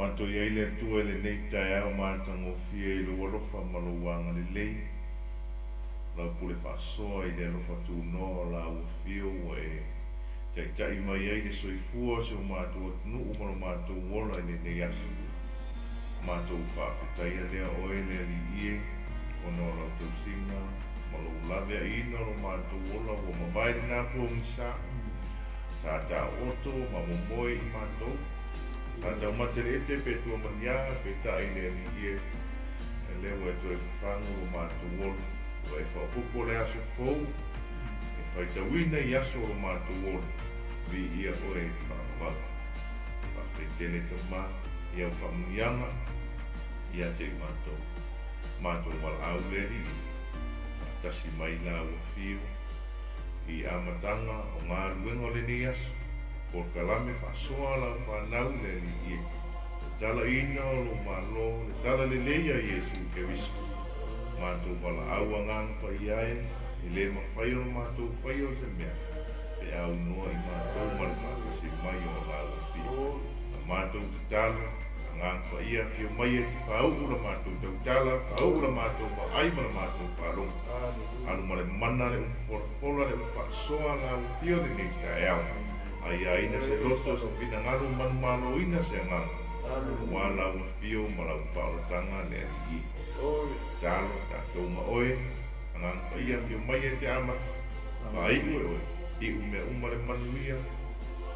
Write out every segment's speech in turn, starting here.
Matou i ai le Atua i lenei taeao matagofie i lou alofa ma lou agalelei, lau pule faasoa i le alofa tunoa o lau afio ua e taitai mai ai le soifua o si o matou atunuu ma lo matou ola i lenei aso. Matou faafetaia lea oe le Alii e, ona o lau tausiga ma lou laveaiina o lo matou ola ua mavae lena pogisa, sa taooto ma momoe i matou. Sa taumate le ete pe tua maniaga pe ta'i le Alii e, lea ua e toe fafagu lo matou ola, ua e faaopoopo le aso fou e faitauina i aso o lo matou ola, viia oe e te faavavau. Faafetai tele Tama i au faamuniaga ia te i matou. Matou valaau le Alii e, faatasi mai lau afio i amataga o galuega o lenei aso, polokalame faasoa lau fanau le Alii e, le talaiina o lou Malo, le talalelei a Iesu Keriso. Matou valaau agaga paia e, e le mafai ona matou faia o se mea, pe a aunoa i matou ma le faatasi mai o lau afio. Na matou tatalo, agaga paia afio mai e te faauu la matou tautala, faauu la matou vaai ma la matou faalogo. Alu ma le mana le upu folafola le upu faasoa lau afio lenei taeao. Aiaina se loto se finagalo manumaloina se agaga. Aua lau afio ma lau faaolataga le Alii. Tatalo tatou ma oe, Agaga Paia afio mai e te amata. Faaiu e oe, iu mea uma le manuia,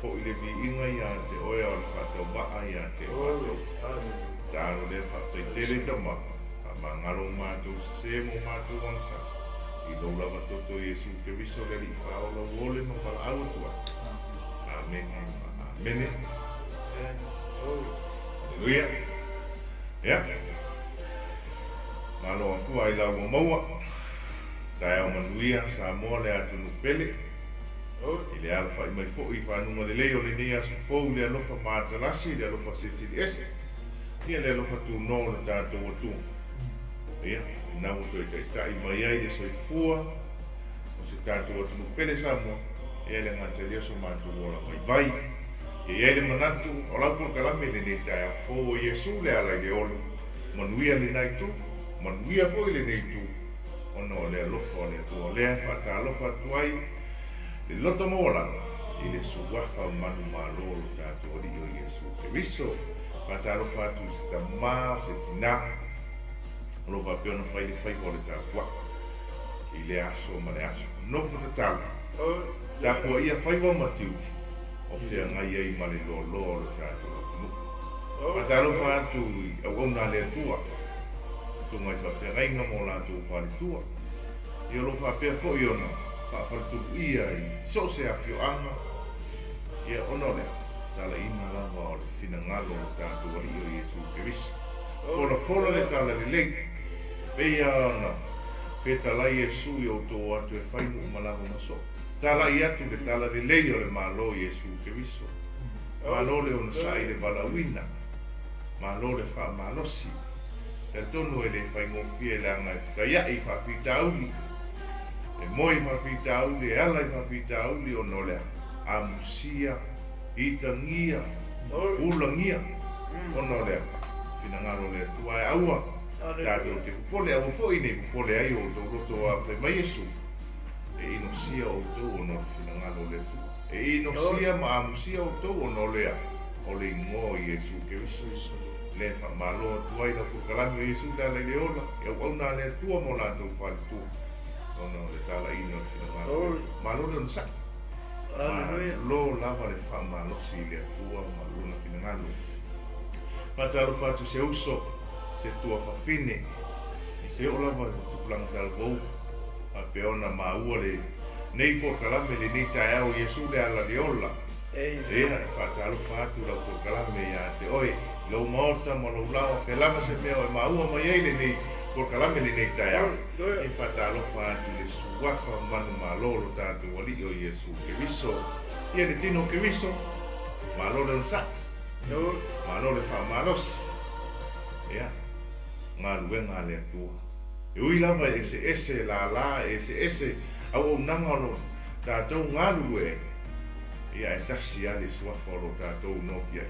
fo'i le viiga ia te oe a o le faatauvaa ia te matou. Tatalo lea faafetai tele Tama, faamagalo matou sesē mo matou agasala. I lou lava toto Iesu Keriso le Alii faaola ua ole ma valaau atu ai. Amene ma amene. Aleluia. Ia. Malo afua ai lau ua maua. Taeao manuia Samoa le atunuu pele. I le alafai mai foi i fanuga lelei o lenei aso fou i le alofa ma atalasi, i le alofa silisili ese. Ia le alofa tunoa o le tatou Atua. Ia, lena ua toe taitai mai ai le soifua o se tatou atunuu pele Samoa, ia le gata i lea o so matou ola vaivai. Ia i ai le manatu o lau polokalame i lenei taeao fou o Iesu le ala i le ola. Manuia lena itu, manuia foi lenei itu, ona o le alofa o le Atua. O lea e faatalofa atu ai le loto maualalo i le suafa o manumalo o lo tatou Alii o Iesu Keriso. Faatalofa atu i se tamā, se tinā, o lo o faapea ona fai le faiva o le tapuai i lea aso ma le aso. Nofo tatalo, tapuaia faiva ma tiute o feagai ai ma le loaloa o lo tatou atunuu. Faatalofa atu i auauna a le Atua, susuga i faafeagaiga ma o latou faletua, ia o lo o faapea foi ona faafaletuluia i so o se afioaga, ia ona o le a? Talaiina lava o le finagalo o lo tatou Alii o Iesu Keriso. Folafola le talalelei, pei lava ona fetalai Iesu i outou o atu e fai nuu ma lava ma soo. Talai atu le talalelei o le Malo Iesu Keriso. Malo le onosai i le valaauina, malo le faamalosi. Talitonu e le faigofie leaga e fetaiai i faafitauli, e moe i faafitauli, e ala i faafitauli ona o le a? Amusia, itagia, ulagia, ona o le a? Finagalo o le Atua. Ae aua tatou te popole, aua foi ne i popole ai o outou loto a fai mai Iesu, e inosia outou ona o le finagalo o le Atua. E inosia ma amusia outou ona o le a? O le igoa o Iesu Keriso. Le faamalo atu ai lau polokalame o Iesu le ala i le ola, e auauna a le Atua ma o latou faletua, ona o le talaiina o le finagalo. Malo le onosai. Malo lava le faamalosi i le Atua ma lona finagalo. Faatalofa atu se uso, se tuafafine, i se oo lava i tupulaga talavou, faapea ona maua lenei polokalame lenei taeao o Iesu le ala le ola. Ia, e faatalofa atu lau polokalame ia te oe, lou maota ma lou laoa, fea lava se mea o e maua mai ai lenei polokalame lenei taeao. E faatalofa atu le suafa manumalo o lo tatou Alii o Iesu Keriso. Ia le tino o Keriso, malo le onosai, malo le faamalosi. Ia, galuega a le Atua. E ui lava e eseese lala, e eseese auaunaga o lo tatou galulue ai, ia e tasi lava le suafa o lo tatou nopiai,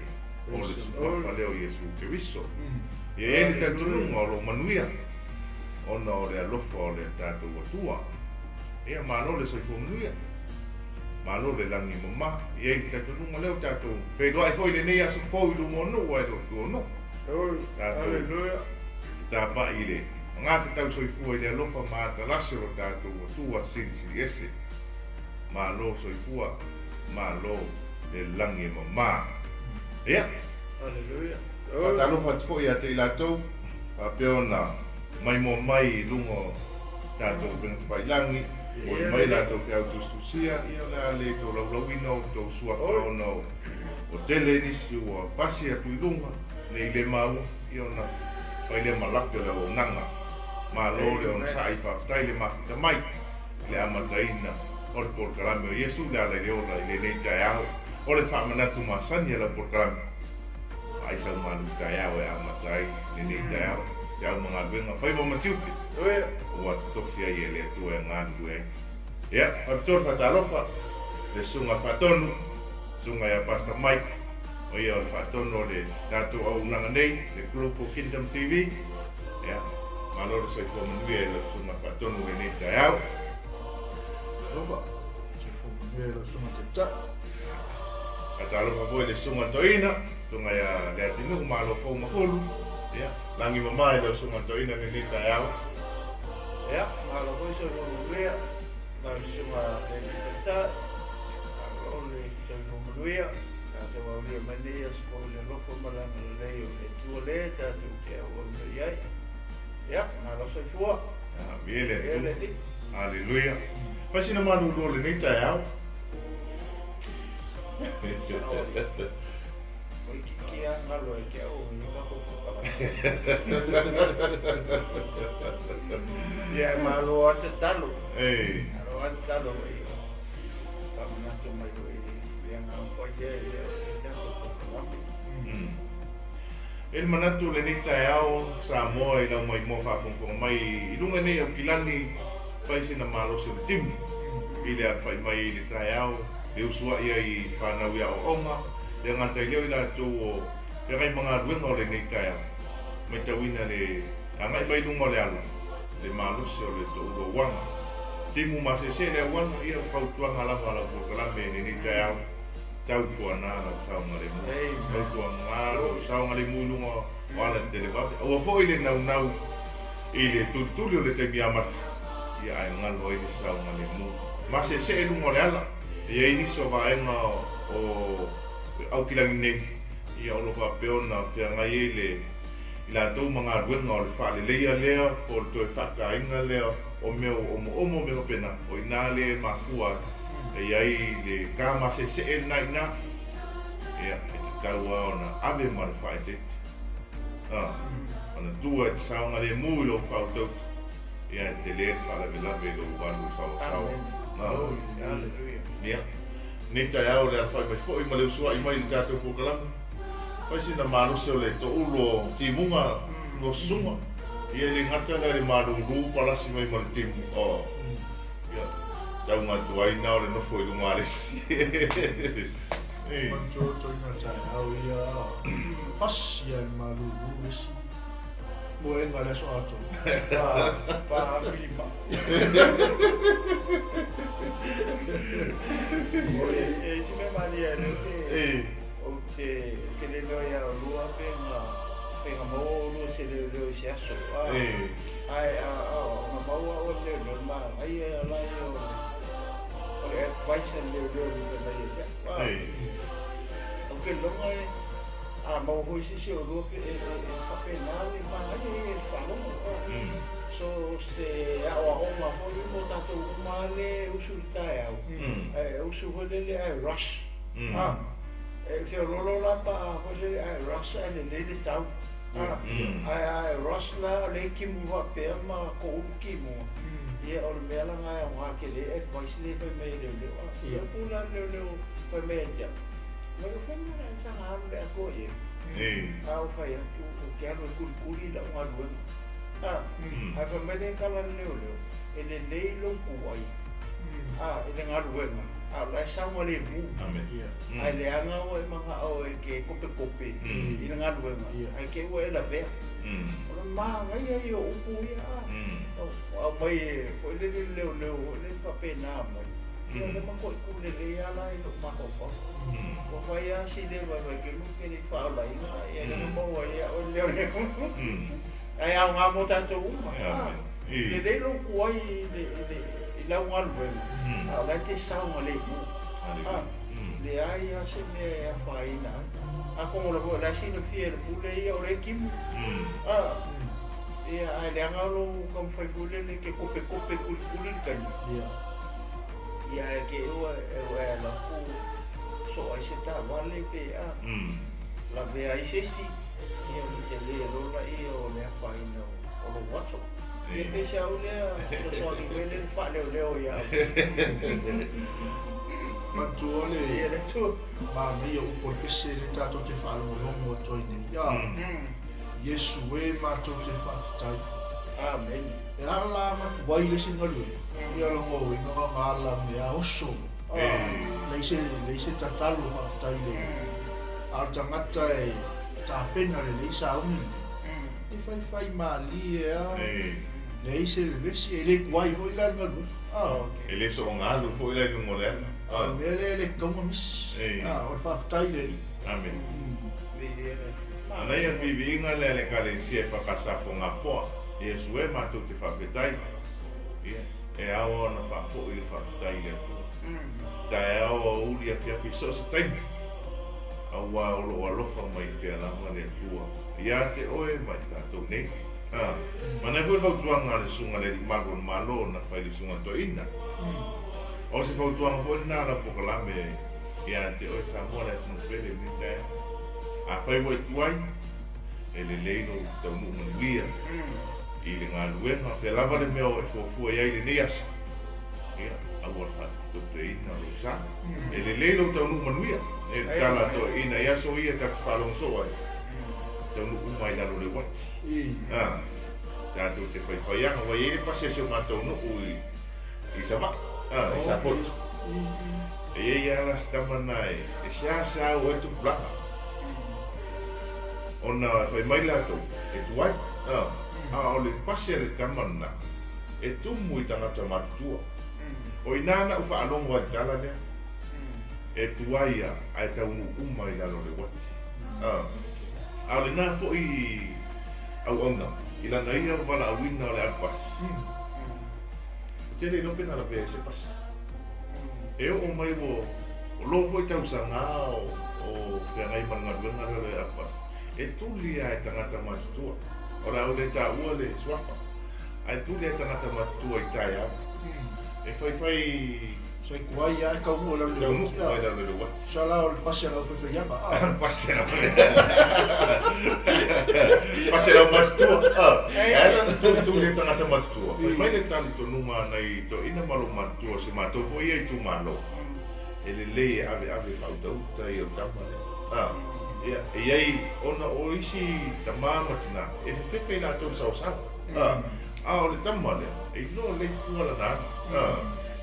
o le suafa lea o Iesu Keriso. Ia e i ai le talitonuga o lo manuia ona o le alofa o le tatou Atua. Ia malo le soifua manuia, malo le lagi e mama. Ia i ai le talitonuga lea o tatou feiloai foi lenei aso fou i luma o nuu ae le o tua o nuu. Tatou tatapai i le magafetau soifua i le alofa ma atalase o lo tatou Atua silisili ese. Malo soifua, malo le lagi e mama. Ia, faatalofa atu foi ia te i latou faapea ona maimoa mai i luga o tatou upega tafailagi, momoli mai latou feau tusitusia, ia o le a le tolaulauina outou suafa ona ua tele nisi ua pasi atu i luga, nei le maua, ia ona fai lea ma lape o le auaunaga. Malo le onosai, faafetai le mafuta mai i le amataina o le polokalame o Iesu le ala i le ola i lenei taeao. O le faamanatu masani a lau polokalame, vaai sau malu taeao e amata ai lenei taeao, te au ma galuega, faiva ma tiute, ua totofi ai e le Atua e galulue ai. Ia, faapitoa le faatalofa, le susuga faatonu, susuga ia Pastor Mike, o ia o le faatonu o le tatou auaunaga nei, le Global Kingdom TV. Ia, malo le soifua manuia i lau susuga faatonu i lenei taeao. Alofa, soifua manuia i lau susuga taitai. Faatalofa foi i le Susuga Toeaina, Susuga ia Leatinuu Malo Fou Mafulu. Ia, lagi mama i lau Susuga Toeaina i lenei taeao. Ia, malo foi soifua manuia lau Susuga le Alii Taitai. Malo le soifua manuia. Tatou aulia mai nei aso fou i le alofa ma le agalelei o le Atua lea tatou te auauna i ai. Ia, malo soifua. Viia le Atua. Aleluia. Fai sina malulu o lenei taeao. Ia e malo lava le tatalo. Malo lava le tatalo ia faamanatu mai foi i le Agaga Paia ia o le tatou polokalame. E le manatu o lenei taeao Samoa i lau maimoa faafogafoga mai i luga nei Aukilani fai sina malosi o le timu i le alafai mai i le taeao le usuai ai i fanau i aoaoga le gata i lea o i latou o feagai ma galuega o lenei taeao matauina le agai mai luga o le ala le malosi o le toulu auaga timu masese le auala ia fautuaga lava lau polokalame i lenei taeao tautuana lau saogalemu tautuana lou saogalemu i luga o ala televave aua foi le naunau i le tulituli o le taimi amata ia ae galo ai le saogalemu masese i luga o le ala e i ai nisi o vaega o Aukilani nei ia o lo o faapea ona feagai ai le i latou ma galuega o le faaleleia lea po o le toe faataina lea o mea ua omoomo mea faapena o i ina lea e mafua ai e i ai le ta masesee lena i ina ia e tatau lava ona ave ma le faaeteete ona tua e te saogalemu i lou faautauta ia e tele le faalavelave i lou alu saoasaoa. Ia, lenei taeao le alafai mai foi ma le usuai mai i le tatou polokalame. Fai sina malosi o le toulu o timuga lua susuga. Ia e le gata la i le malulu palasi mai ma le timu. Ia, tauga atu ai na o le nofo i luga a le isi. Manatua toeaina taeao ia fasi ia i le malulu le isi moega i le aso atoa. Pa filima. E isi mea malie ai lea ou te ou te le iloa ia olua pe na pe na maua olua se leoleo i se aso. Ae ona maua oe le leoleo manaia la ia o le advice a le leoleo i fai mai ia te au. Ou te iloga e a maua foi se isi o olua pe e faapena le manaia ia i le faalogo. So se aoaoga foi mo tatou uma lea e usu i le taeao, ae usu foi lele ae rush. E feololo la pa a foi lele ae rush ae lelei le tau. Ae a e rush la o lea e timu faapea ma toulu timuga, ia o le mea la lena e aoga tele ai advice lea e fai mai e leoleo. O le upu la a le leoleo fai mai ia te au, mai o fea le mea e saga alu le atoa i ai. A ou fai atu ou te alu e kulikuli lau galuega. Ae fai mai le tala a le leoleo, e lelei lou tuai i le galuega, a o la e saogalemu. Ae leaga ua e manao e te kopekope i le galuega, ae te i ua e lavea. O le manaia ia o upu ia, aumai e foi lele le leoleo foi lele faapena mai. Ia o lea matuai tu lelei lava la i lou mafaufau. Ua fai lava si le vaivai kenu ke le i faaolaina, ia lea na maua ai ia oe le leoleo. Ae aoga mo tatou uma. Lelei lou tuai i lau galuega, a o la e te saogalemu. Leai lava se mea e afaina ai. Atonu lava foi o la e silafia e le pule ia o lea e timu. Ia, ae leaga lou taumafai foi lele e te kopekope kulikuli le taimi. Ia, ae te i ua e alu atu soo ai se taavale pe a lavea ai se isi, ia ona tele loa lea o le afaina o lou aso. Ia pei se au lea fesoasoani foi lele faaleoleo ia au. Manatua le manaia o upu o le pese lea tatou te faalogologo atu ai nei. Ia, Iesu e matou te faafetai. Amen. E ala atu ai le isi galuega, ia logoina na na ala mea oso. Leai se leai se tatalo faafetai i le A o le tagata e tapena lelei sauni lenei, e faifai malie lava. Leai se vevesi, e le tuai foi la le galuega. E le soaga foi la i luga o le ala. O le mea lea e le tatau ona misi. O le faafetai i le Alii. Amene. Manaia le viiviiga lea a le Ekalesia e whakasa fo ngā poa. Iesu e mātou te whawhetai. Ia, e ao ona whaafo i le whawhetai i le Atua. Taeao aoauli afiafi so o se taimi. Auā o loo alofa mai pea lava le Atua ia te oe ma i tatou nei. Manaia foi le fautuaga a le Susuga i le Alii Malu o le Malo na fai i le Susuga Toeaina. O se fautuaga foi lenā o lau polokalame ia te oe Samoa le atunuu pele i lenei taeao. Afai ua e tuai, e lelei lou taunuu manuia i le galuega, pea lava le mea o e fuafua i ai i lenei aso. Ia, aua le faatopetopeina o lou sa. E lelei lou taunuu manuia. E le tala a toeaiina i aso ia ta te faalogo soo ai, taunuu uma i lalo o le uati. Tatou te faifaiaga, ua i ai le pasi a si o matou nuu i Savaii, i Safotu. E i ai lava la se tama lena e seasea oo ai le tupulaga, ona e fai mai latou, e tuai, a o le pasi a le tama lena, e tumu i tagata matutua. O i ina na ou faalogo ai i le tala lea, e tuai lava, ae taunuu uma i lalo o le uati. A o lena foi auauna i lana ia valaauina o le ave pasi, ou te le iloa pe na lavea ai se pasi. E oo mai ua loa foi tausaga o feagai ma le galuega lea o le ave pasi, e tuli lava e tagata matutua. O le a ou le taua le suafa, ae tuli lava e tagata matutua i taeao. E faifai. Sai tuai lava e taunuu i lalo i le uati. Taunuu i lalo i le uati. Tusa la o le pasi a le aufaifaiaga. Pasi a le Pasi a le aumatutua. E ala ona tulituli e tagata matutua. Fai mai le talitonuga a nai toeaiina ma loomatutua o si matou foi ia itumalo, e lelei e aveave faautauta ia o tama lea. Ia, e i ai ona o isi tamā ma tinā e fefefe i latou i le saosaoa. A o le tama lea, e iloa lelei fua lana aga.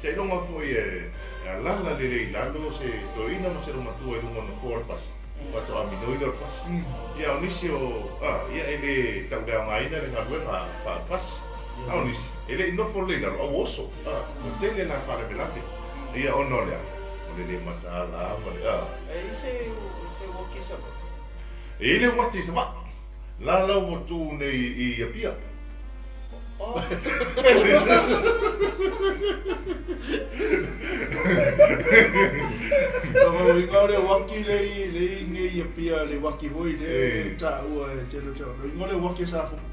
Seiloga foi e alaala lelei i lalo se toeaina ma se loomatua i luga o le nofoa o le pasi, faatoa minoi lea o le pasi. Ia, o nisi o, ia, e le tauleaogaina le galuega faapasi, a o nisi, e le i nofo lelei i lalo, a ua oso. Ua tele la faalavelave. Ia, ona o le a? O le le mataala ma le, E i ai se uati i Savaii? E i ai le uati i Savaii. La la ua tu nei i Apia. O uiga o le uaki le i nei i Apia, le uaki foi lea e taua e tele o tagata. O le uiga o le uaki a Safotu.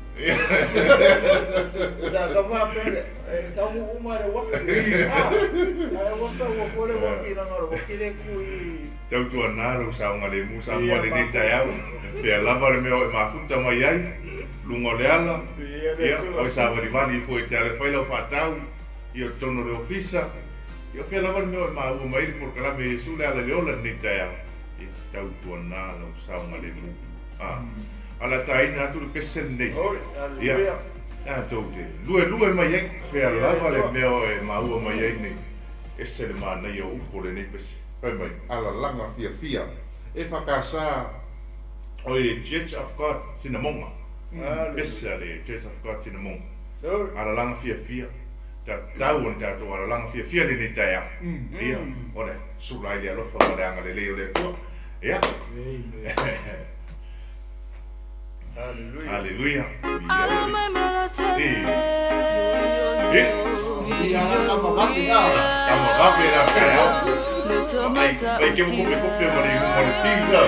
Na ka faapea, e taunuu uma i le uaki. Ae ua taua foi le uaki leaga o le uaki lea e tu i. Tautuana lou saogalemu Samoa i lenei taeao, fea lava le mea o e mafuta mai ai, luga o le ala, ia, o e savalivali ifo e te ala e fai lau faatau, ia, o totonu o le ofisa, ia, o fea lava le mea o e maua mai ai le polokalame Iesu le ala i le ola i lenei taeao, ia, tautuana lou saogalemu. A, a o le a taina atu le pese lenei, ia, tatou te luelue mai ai, fea lava le mea o e maua mai ai nei, ese le manaia o upu o lenei pese. Fai mai, alalaga fiafia e whakasa o i le Church of God Sinamonga. Pese a le Church of God Sinamonga. Alalaga fiafia, tatau ona tatou alalaga fiafia lenei taeao. Ia, o le sula ai le alofa ma le agalelei o le Atua. Ia. Haleluia. Haleluia. Ia, tama vave la. Tama vave la taeao. Ai, ai ke mo kope kope ma le ma le ti la.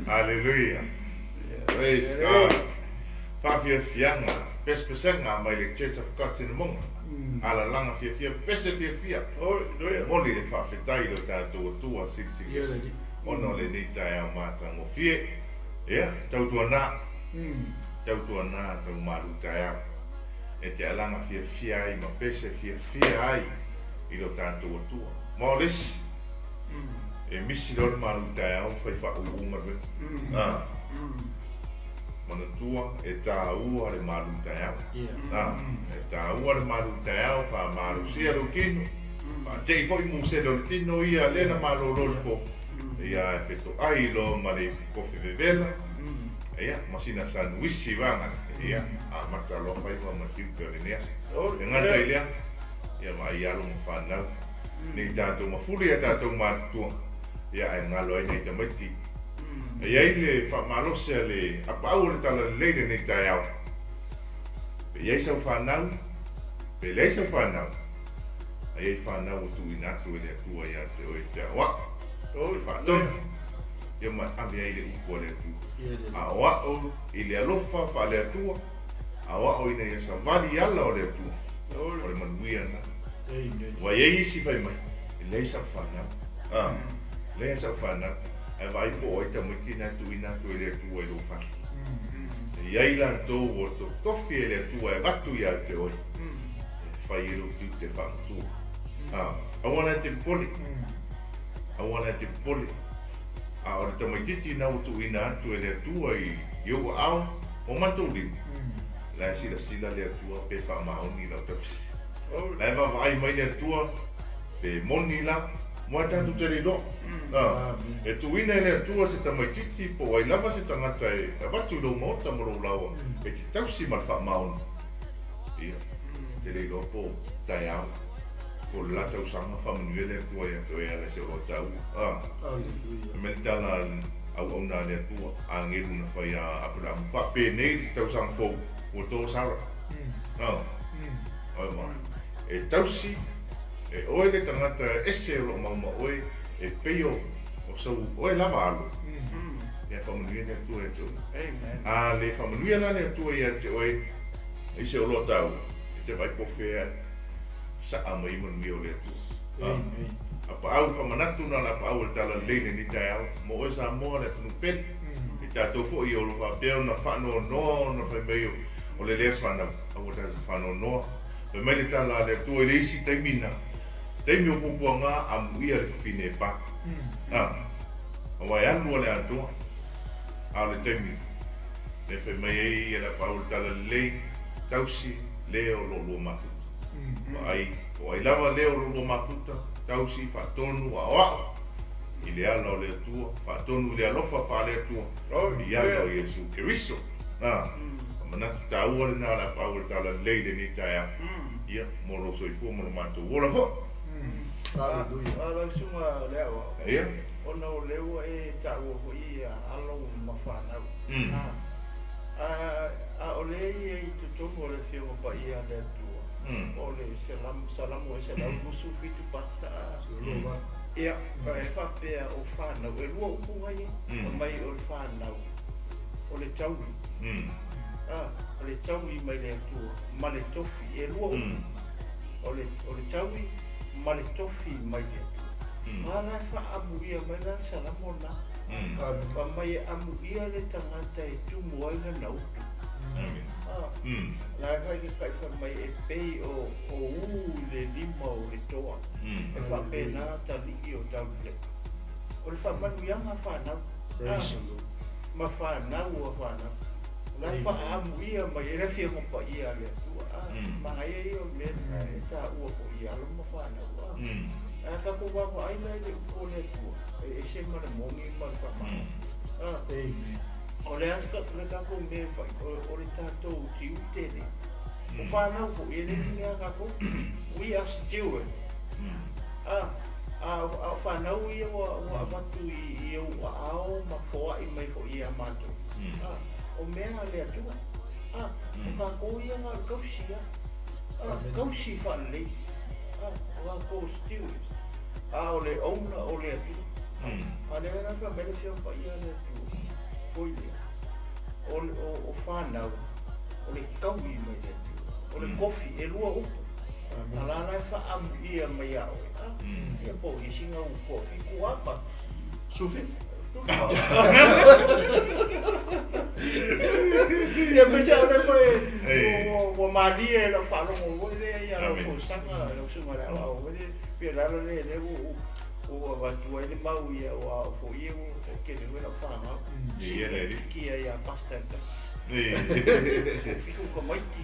Hallelujah. Praise God. Faafiafiaga pesepesega mai le Church of God Sinamoga. Alalāga fiafia pese fiafia. Moli le faafetai i lo tatou Atua silisili ona o lenei taeao matagofie. Ia, tautuanā, tautuanā sau malu taeao. E te alaga fiafia ai ma pese fiafia ai i lo tatou Atua. Ma o le isi, e misi loa le malu taeao fai faauuga le manatua e tāua le malu taeao. E tāua le malu taeao faamalosia lou tino. Faatei foi musele o le tino ia lea na malōlō le po. Ia e fetoai loa ma le kofi vevela. Ia, ma sina sanuisi vaga. Ia, amata loa faiva ma tiute o lenei aso. E gata i lea, ia vaai alo ma fanau. Nei tatou mafuli ia tatou matutua. Ia ae galo ai nei tamaiti. E iai le faamalosi a le apaau o le talalelei lenei taeao. Pe iai sau fanau, pe leai sau fanau, a iai fanau ua tuuina atu e le Atua ia te oe te aoao, te faatonu, ia ma ave ai le upu a le Atua. Aoao i le alofa faale-Atua, aoao ina ia savali i ala o le Atua, o le manuia lena. Ua iai isi fai mai, e leai sau fanau. Leai sau fanau. Ae vaai po o ai tamaiti na tuuina atu e le Atua i lou fale. E i ai latou ua totofi e le Atua e avatu ia te oe, e fai ai lou tiute faamatua. Aua la e te popole, aua la e te popole. A o le tamaitiiti na ua tuuina atu e le Atua i ou aao ma matou lima, la e silasila le Atua pe faamaoni lau tausi. La e vaavaai mai le Atua pe moni la, mo e tatou te le iloa. E tuuina e le Atua se tamaitiiti po o ai lava se tagata e avatu i lou maota ma lou laoa e te tausi ma le faamaoni. Ia, te le iloa po o taeao, po o le la tausaga faamanuia le Atua ia te oe e ala i se oloa taua. E mai le tala a le auauna a le Atua, agelu na fai a Aperahamu, faapenei le tausaga fou ua to Sara. Oi mai. E tausi e oe le tagata ese o loo mau ma oe e pei o sau oe lava alo. Ia faamanuia le Atua ia te oe. A le faamanuia la le Atua ia te oe i se oloa taua, e te vaai po o fea saa mai manuia o le Atua. Apaau faamanatu na le apaau o le talalelei lenei taeao mo oe Samoa le atunuu pele. I tatou foi o lo faapea ona faanoanoa ona fai mai o le lea fanau, aua tatou faanoanoa. Fai mai le tala a le Atua i le isi taimi na, taimi o puapuaga amuia le fafine e pa. Aua e alu a le atoa, a o le taimi e fai mai ai ia le apaau o le talalelei, tausi lea o lo'olua mafuta. Vaai, o ai lava lea o lo'olua mafuta, tausi faatonu aoa'o i le ala o le Atua, faatonu i le alofa faale-Atua, i ala o Iesu Keriso. Manatu tāua lenā le apaau o le talalelei i lenei taeao. Ia, mo lou soifua ma lo matou ola foi. Hallelujah. Lau susuga le aoao. Ia. Ona o lea ua e taua foi ia alo ma fanau. A o lea ia i totonu o le Afioga Paia a le Atua, o le Salamo e 127 pasta. Ia, e faapea o fanau, e lua upu ai, mai o le fanau, o le taui. O le taui mai le Atua, ma le tofi, e lua upu. O le taui ma le tofi mai le Atua. Ala e faamuia mai la Salamo na. Fa mai e amuia le tagata e tumu ai lana utu. La e fai ke kai fa mai e pei o u i le lima o le toa. E faapena tali'i o taulelepa. O le faamanuiaga fanau. Ma fanau a fanau. La e faaamuia mai e le Afioga Paia a le Atua. Manaia ia o le mea lena e taua fo'i i alo ma fanau. A tatou vaavaai la i le upu o le Atua, e ese ma le moni ma le faamama. O le a le tatou mea e fai, o le tatou tiute le. O fanau fo'i, e le ni mea a tatou. We are steward. A o fanau ia ua avatu i ou aao ma foa'i mai fo'i ia matou. O mea a le Atua. O tatou ia na o le tausi a. Tausi faalelei. O tatou stewards. A o le owner o le Atua. A lea la fa mai le Afioga Paia a le Atua. Foi lea. O fanau, o le taui mai le Atua. O le tofi, e lua upu. A la la e faamuia mai ia oe. Ia po i singa u kofi kuapa. Sufi? Ia pese o le koe ua malie e lau faalogo foi lea ia lau folasaga lau susuga i le aoao foi lea pei o le ala lea lea ua avatu ai le mau ia aua o foi ia ua toatele foi lau fanau. Sikia ia pasta e tasi. Fitu tamaiti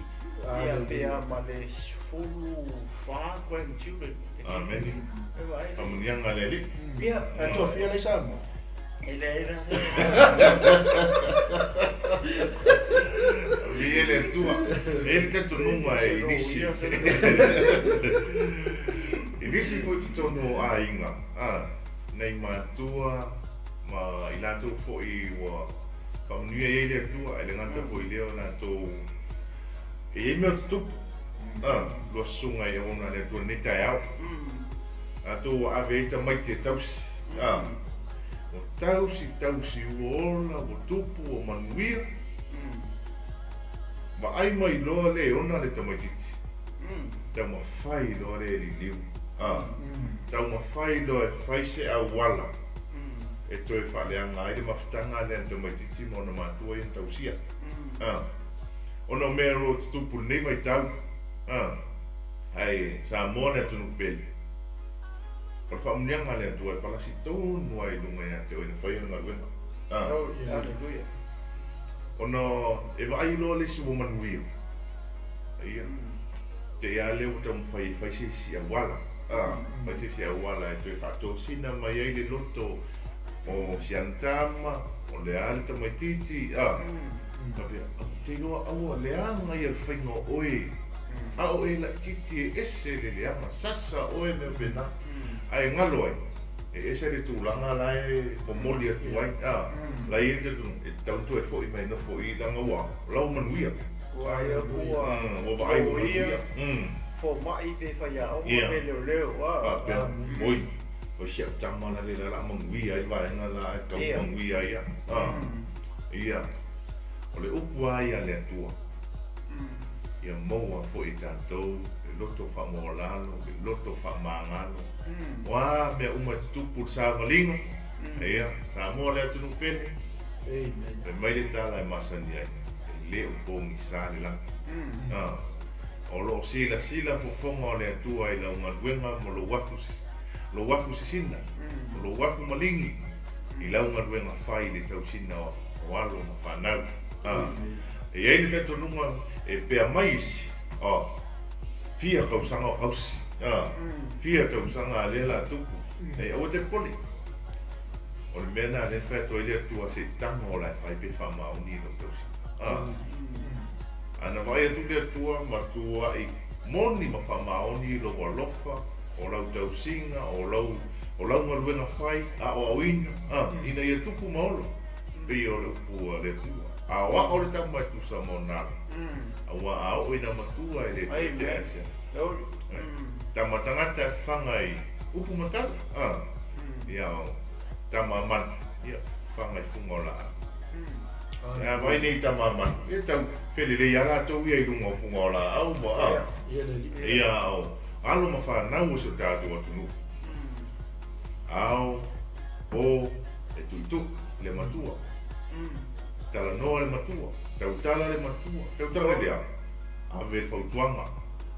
ia pe a ma le 14 grandchildren. Amen. Faamanuiaga le Alii. Ia. Ae toafia lai Samoa. E leai la. Viia le Atua. E i ai le talitonuga e i nisi. I nisi foi totonu o aiga, nai matua ma i latou foi ua faamanuia i ai le Atua, e le gata foi i lea o latou e i ai mea o tutupu. Lua susuga i auauna a le Atua i lenei taeao. Latou ua ave ai tamaiti e tausi. Ua tausi, tausi, ua ola, ua tupu, ua manuia. Vaai mai loa le ona le tamaitiiti. Taumafai loa le e liliu. Taumafai loa e fai se auala e toe faaleaga ai le mafutaga lea a le tamaitiiti ma ona matua ia na tausia. Ona o mea o lo o tutupu i lenei vaitau. Ae Samoa le atunuu pele. O le faamanuiaga a le Atua e palasi tonu lava i luga ia te oe na faia le galuega. Hallelujah. Ona e vaai loa le isi ua manuia. Ia. Te i a lea ua taumafai e fai se isi auala. Fai se isi auala e toe faatosina mai ai le loto o si ana tama, o le a le tamaitiiti. Faapea, ou te iloa aua leaga ia le faiga o oe. A o e laitiiti e ese le leaga, sasa oe mea pena. Ae galo ai, e ese le tulaga la e momoli atu ai. La e i ai le talitonuga, e tatau ona toe foi mai nofo i i leaga ua lau manuia. Ua ai atu ua Ua vaai ua manuia. Fomai pe faiaoga pe leoleo. Faapea, oi, o si au tama la le la o le a manuia ai le vaega la e tau manuia ai au. Ia, o le upu lava ia a le Atua, ia maua foi e tatou le loto faamaualalo, le loto faamagalo. O a mea uma e tutupu i le savaliga, ia, Samoa le atunuu pele, fai mai le tala e masani ai, e le o pogisa le lagi. O lo o silasila fofoga o le Atua i lau galuega ma lou afu, lou afu sisina, o lou afu maligi i lau galuega fai i le tausiga o alo ma fanau. E i ai le talitonuga e pea mai isi, Fia tausaga o kausi. Fia tausaga a lea la tupu. E aua te pole. O le mea na le fai atu ai le Atua se i tago o la e fai pe faamaoni i lau tausiga. Ana vaai atu le Atua matuai moni ma faamaoni i lou alofa, o lau tausiga, o lau o lau galuega fai, aoaoina, ina ia tupu ma ola, pei o le upu a le Atua. Aoao le tama e tusa ma ona alo, auā a oo ina matua e le toe tea se alo. Tama tagata e faga i upu ma tala, ia o tama manu, ia faga i fuga o laau. Ia vaai nei tama manu, ia tau felelei lava latou ia i luga o fuga o laau ma, ia o alo ma fanau o si o tatou atunuu. Ao, po, e tuitui le matua. Talanoa le matua, tautala le matua, tautala i le a? Ave le fautuaga,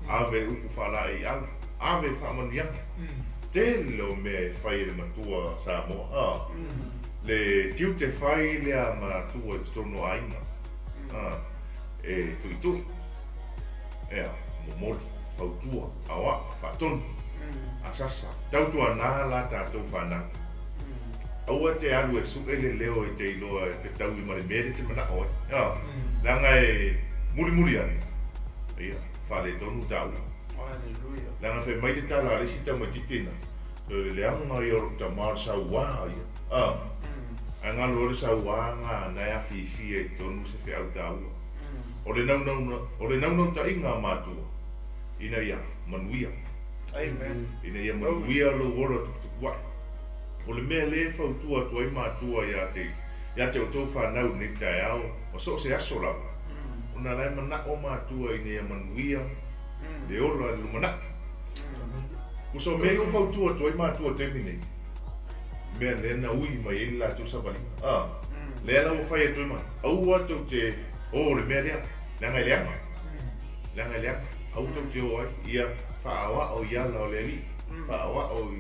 ave le upu faalaei alo, ave le faamanuiaga. Tele o mea e fai e le matua Samoa. Le tiute fai lea matua i totonu o aiga. E tuitui, ea, momoli, fautua, aoao, faatonu, asasa, tautuana la tatou fanau. Aua te alu e suʻe le leo e te iloa e fetaui ma le mea lea e te manao ai. Leaga e mulimuli ane, ia, faaletonu taua. Leaga fai mai le tala a le isi tamaitiiti ina, o le leaga ia o lou tama o le sauā ia. Ae galo ai le sauā ga na e afiifia i totonu se feau taua. O le naunau, o le naunautaiga a matua, ina ia manuia. Ina ia manuia lou ola tuputupuaʻe. O le mea lea e fautua atu ai matua ia te ia te outou fanau i lenei taeao ma so o se aso lava, ona la e manao matua ina ia manuia le ola i le lumanai. Uso, o mea ia ua fautua atu ai matua i le taimi nei, mea lea na ui mai ai le latou savaliga. Lea la ua fai atu ai ma, aua tou te o le mea lea, leaga e leaga. Leaga e leaga, aua tou te o ai, ia faaoao i ala o le Alii, faaoao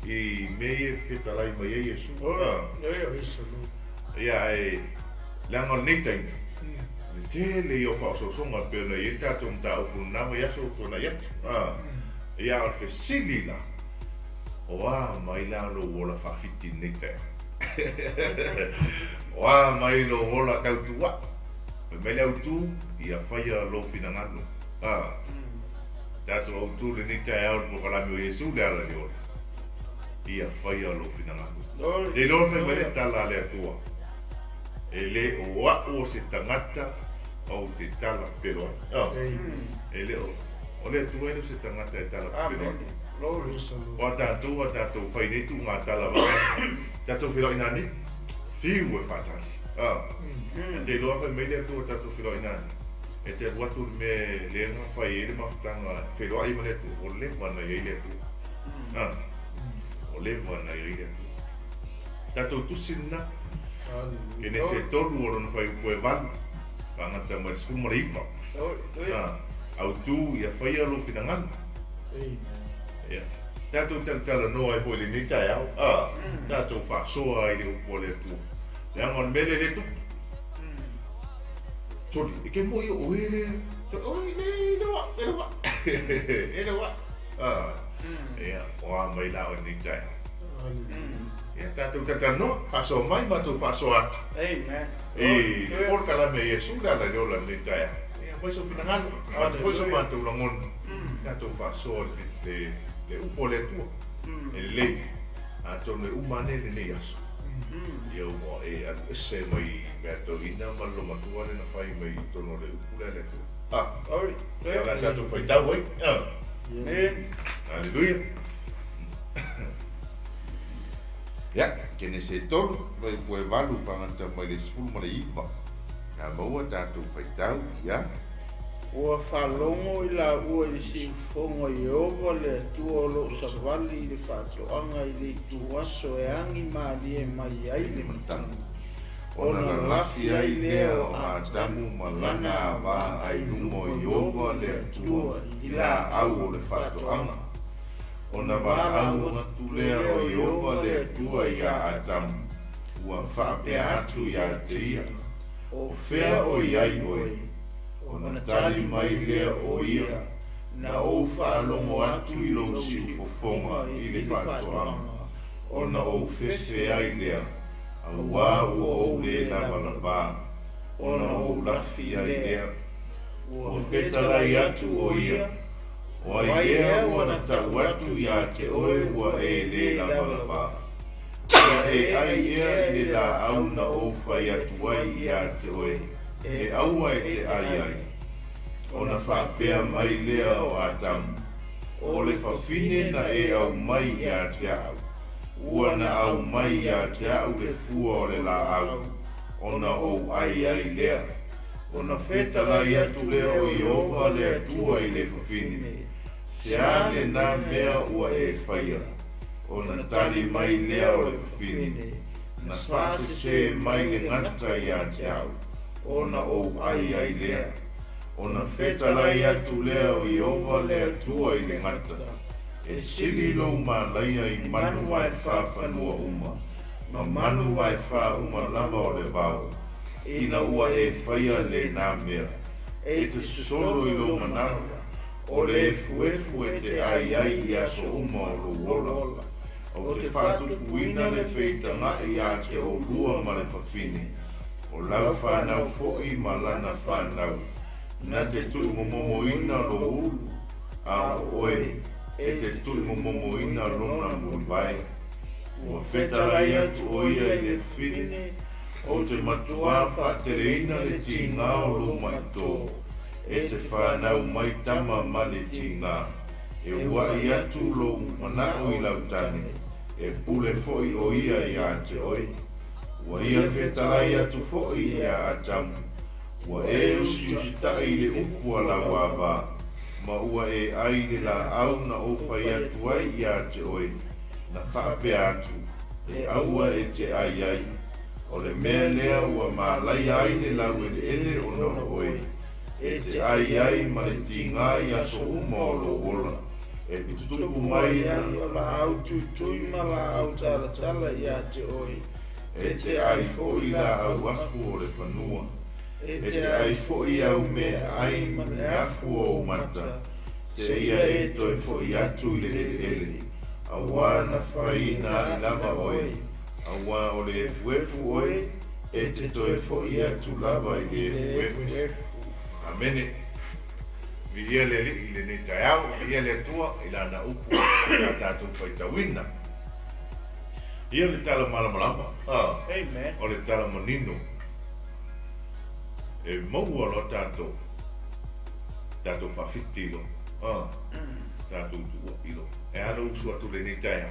i mea ia e fetalai mai ai Iesu. Ia, ae leaga o lenei taimi, o le tele ia o faaosoosoga e pei ona i ai le tatou mataupu i lena vaiaso ua tuanai atu. Ia, a o le fesili la, o a mai la lou ola faafiti i lenei taeao? O a mai lou ola tautuaʻi? Fai mai le autu, ia faia lou finagalo. Tatou autu i lenei taeao i le polokalame o Iesu le ala i le ola. Ia faia lou finagalo. Te iloa fai mai le tala a le Atua, E le o a'u o se tagata ou te tala pepelo ai. E le o, o le Atua e le o se tagata e tala pepelo ai. O a tatou a tatou fai nei tuuga tala vaeane, tatou feiloai nanei, fiu e faatali. Te iloa fai mai le Atua tatou feiloai nanei, e te alu atu i le mea e le na fai ai le mafutaga e feiloai ma le Atua, ua leva ona i ai le Atua. Ua leva ona i ai le Atua. Tatou tusi lena, Kenese e 3 o lona fuaiupu e 8, faagata mai le 19. Autu ia faia lou finagalo. Ia, tatou talatalanoa ai foi i lenei taeao, tatou faasoa ai i le upu a le Atua. Leaga o le mea lea lea e tupu. Soli, e ke moi o oe lea. Oi, le, e le wa, e le wa. E le wa. Ia, o a mai la o lenei taeao. Ia, tatou talatalanoa, faasoa mai, matou faasoa atu. Amen. I le polokalame a Iesu le ala i le ola i lenei taeao. Ia, aumai sou finagalo, avatu foi so matou lagona, tatou faasoa i le upu a le Atua. E lelei, atonu e uma ane lenei aso. Ia ua e alu ese mai mea toeaina ma le lomatua lea na fai mai i totonu o le upu lea a le Atua. Ia o le a tatou faitau ai. Aleluia. Ia, Kenese e 3, fuaiupu e 8, faagata mai le 19. A maua tatou faitau, ia. Ua faalogo i laua i le siufofoga o Ieova le Atua o lo o savali i le faatoaga i le ituaso e agi malie mai ai le matagi, Ona lalafi ai lea o Atamu ma lana ava ai luma o Ieova le Atua i laau o le faatoaga. Ona valaau atu lea o Ieova le Atua iā Atamu, ua faapea atu iā te ia, O fea o i ai oe? Ona tali mai lea o ia, Na ou faalogo atu i lou siufofoga i le faatoaga, ona ou fefe ai lea, auā ua ou lē lavalavā, ona ou lafi ai lea. Ua fetalai atu ʻo ia, O ai ea ua na tau atu iā te oe ua e lē lavalavā? Ua e ʻai ea i le lāʻau na ou fai atu ai iā te oe, e aua e te ʻai ai? Ona faapea mai lea o Atamu, O le fafine na e aumai iā te aʻu, ua na aumai iā te aʻu le fua o le lāʻau, ona ou ʻai ai lea. Ona fetalai atu lea o Ieova le Atua i le fafine, Se a lenā mea ua e faia? Ona tali mai lea o le fafine, Na faasesē mai le gata iā te aʻu, ona ou ʻai ai lea. Ona fetalai atu lea o Ieova le Atua i le gata, E sili lou malaia i manu vaefā fanua uma, ma manu vaefā uma lava o le vao, ina ua e faia lenā mea, e te sosolo i lou manawa, o le efuefu e te ʻai ai i aso uma o lou ola. Ou te faatupuina le feitagaʻi iā te ʻolua ma le fafine, o lau fanau foʻi ma lana fanau, na te tuumomomoina lou ulu, a ʻo ʻoe, e te tuumomomoina lona mulivae. Ua fetalai atu ʻo ia i le fafine, Ou te matuā faateleina le tigā o lou maʻitō, e te fanau mai tama ma le tigā. E uaʻi atu lou manaʻo i lau tane, e pule foʻi ʻo ia iā te oe. Ua ia fetalai atu foʻi iā Atamu, Ua e usiusitaʻi i le upu a lau āvā, ma ua e ʻai i le lāʻau na ou fai atu ai iā te oe, na faapea atu, E aua e te ʻai ai. O le mea lea ua mālaia ai le laueleʻele ona o ʻoe, e te ʻai ai ma le tigā i aso uma o lou ola, e tutupu mai ai o lāʻau tuitui ma lāʻau talatala iā te ʻoe, E te ʻai foʻi lāʻau afu o le fanua, e te ʻai foʻi au meaʻai ma le afu o ou mata, seia e toe foʻi atu i le ʻeleʻele, auā na faiina aʻe lava ʻoe, auā o le efuefu ʻoe, e te toe foʻi atu lava i le efuefu. Amene. Viia le Alii i lenei taeao, viia le Atua i Lana upu i a tatou faitauina. Ia o le tala malamalama, Amen. O le tala manino, e maua loa tatou, tatou faafiti loa, tatou tuuaʻi loa. E a lou usu atu lenei taeao,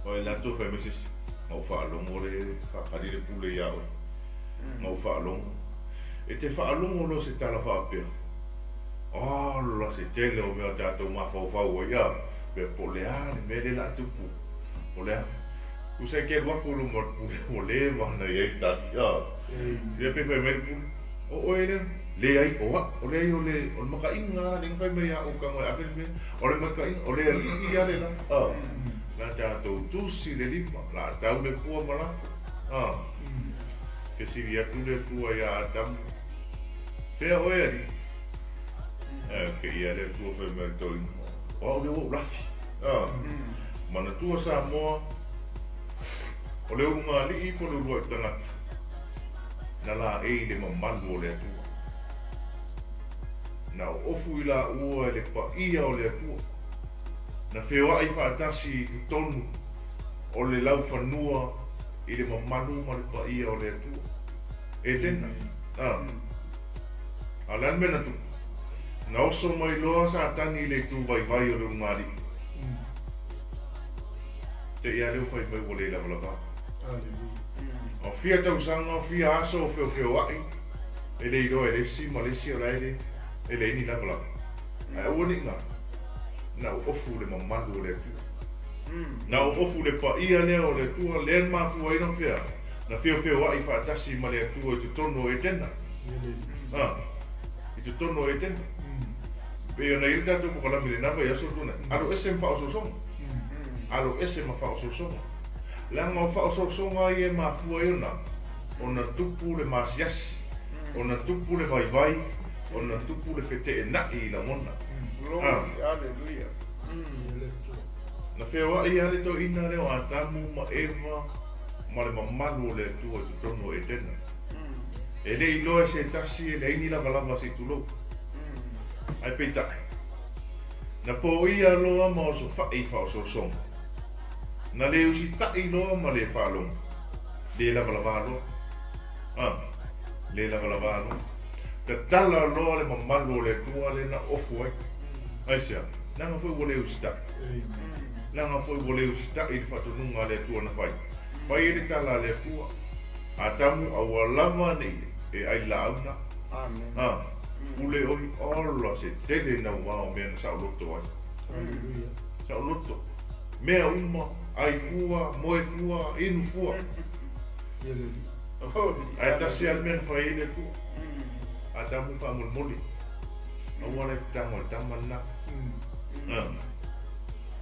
o e latou fai mai se isi, na ou faalogo le faakali le pule iā oe, na ou faalogo. E te faalogo loa se tala faapea, ala se tele o mea tatou mafaufau ai, pea po o le a le mea lea o le a tupu. O le a? Tusa e te alu atu i luma o le pule ua leva ona i ai le tali. Ia pe fai mai le pule, O oe lea? Leai, o a'u. O leai, o le, o le makaʻiga lea na fai mai iā ou tago e ave le mea. O le makaʻiga, o le aliʻi lava le la. Na tatou tusi le lima, la tau le pua ma lafo. Fesili atu le Atua iā Atamu, Fea oe, alii? Ae kēia le Atua fai mai i le toeaina, O a'u lea ua ou lafi. Manatua Samoa, o le ulugalii po o le uluaʻi tagata, na laei i le mamalu o le Atua. Na oofu i laua e le paia o le Atua. Na feoaʻi faatasi i totonu o le laufanua i le mamalu ma le paia o le Atua. Etena. A o le a le mea na tupu? Na oso mai loa Satani i le itu vaivai o le ulugalii. Te i a lea ua fai mai ua le lavalava. O fia tausaga, o fia aso o feofeoaʻi, e le iloa e le isi ma le isi o la e le, e leai ni lavalava. Ae aua ne i galo, na oofu le mamalu o le Atua. Na oofu le paia lea o le Atua, lea na mafua ai ona fea, na feofeoaʻi faatasi ma le Atua i totonu o Etena. I totonu o Etena. Pei ona i ai le tatou pokalame i lena vaiaso ua tuanai, alo ese ma faaosoosoga. Alo ese ma faaosoosoga. Leaga o faaosoosoga ia e mafua ai ona, ona tupu le masiasi, ona tupu le vaivai, Ona tupu le feteenai i lagona. Glory, hallelujah. Na feoai lava le toeaina lea o Atamu ma Eva ma le mamalu o le Atua i totonu o Etena. E le iloa e se tasi e leai ni lavalava se i tulou. Ae peitai, na poia loa ma osofai i faaosoosoga. Na le usitai loa ma le faalogo, le lavalava loa. A, le lavalava loa. Tatala loa le mamalu o le Atua lea na ofu ai. Aisea? Leaga foi ua le usitai. Leaga foi ua le usitai i le faatonuga a le Atua na fai. Fai ai le tala a le Atua, Atamu, aua lava ne i e ai laau na. Amen. A, pule oi, ola se tele naua o mea na saoloto ai. Hallelujah. Saoloto. Mea uma, ai fua, moe fua, inu fua. Ia le Alii. Ae tasi lava le mea na fai ai le Atua. Atamu faamolemole. Aua le tago a le tama lena.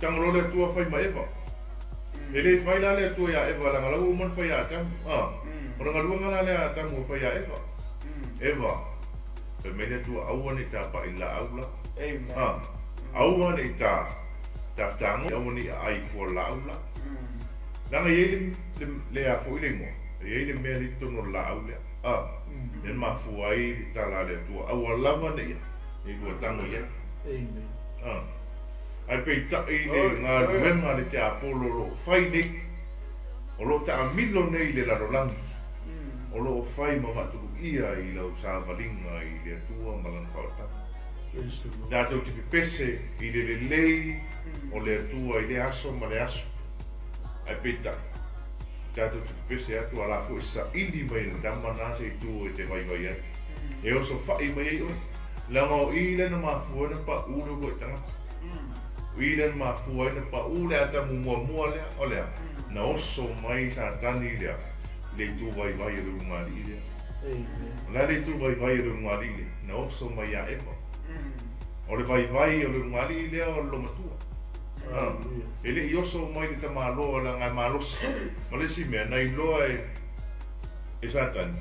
Tago loa le Atua fai ma Eva. E le fai la le Atua iā Eva leaga la ua uma ona fai ia Atamu. O le galuega la lea a Atamu e fai iā Eva. Eva, fai mai le Atua aua ne i tapaʻi i le laau la. Amen. Aua ne i ta tafetago, aua ne i aai fua laau la. Leaga e i ai le le a foi le igoa, e i ai le mea lea i totonu o le laau lea. Lea na mafua ai le tala a le Atua, aua lava ne i lua tago i ai. Amen. Ae peitai le galuega a le tiapolo o lo o fai nei, o lo o taamilo nei i le lalolagi, o lo o fai ma vaatuluia i lau savaliga i le Atua ma Lana faaolataga. Praise the Lord. Tatou te pepese i le lelei o le Atua i lea aso ma le aso. Ae peitai, tatou te pepese atu a la foi saili mai e le tama na se itu e te vaivai ai. E osofai mai ai oe. Leaga o i lea na mafua ai na paʻu le uluai tagata. O i lea na mafua ai na paʻu le Atamu muamua lea, o le a? Na oso mai Satani lea i le itu vaivai o le ulugalii lea. Amen. O le a le itu vaivai o le ulugalii lea? Na oso mai ia Eva. O le vaivai o le ulugalii lea o le lomatua. Hallelujah. E le i oso mai le tamaloa leaga e malosi. Ma le isi mea, na iloa e Satani,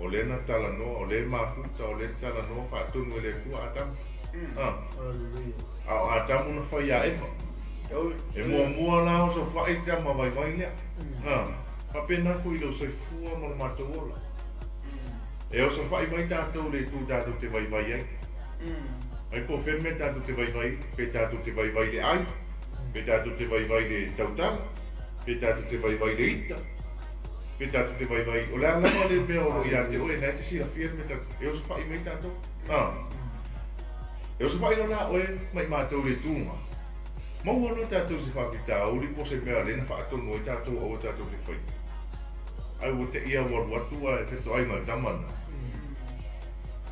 o lea na talanoa, o lea e mafuta, o lea e talanoa faatonu e le Atua Atamu. Hallelujah. A o Atamu na fai ia Eva. E muamua la osofai te ama vaivai lea. Faapena foi i lou soifua ma le matou ola. E osofai mai tatou le itu tatou te vaivai ai. Ai po o fea le mea tatou te vaivai, pe tatou te vaivai i le ai, pe tatou te vaivai i le tautala, pe tatou te vaivai i le ita, pe tatou te vaivai, o le a lava le mea o lo o ia te oe, na e te silafia le mea tatou, e osofai mai tatou. E osofai loa la oe ma i matou i le ituga. Maua loa tatou i se faafitauli po o se mea o lea na faatonu ai tatou aua tatou te faia. Ai ua te i a ua alu atu ae fetoai ma le tama lena.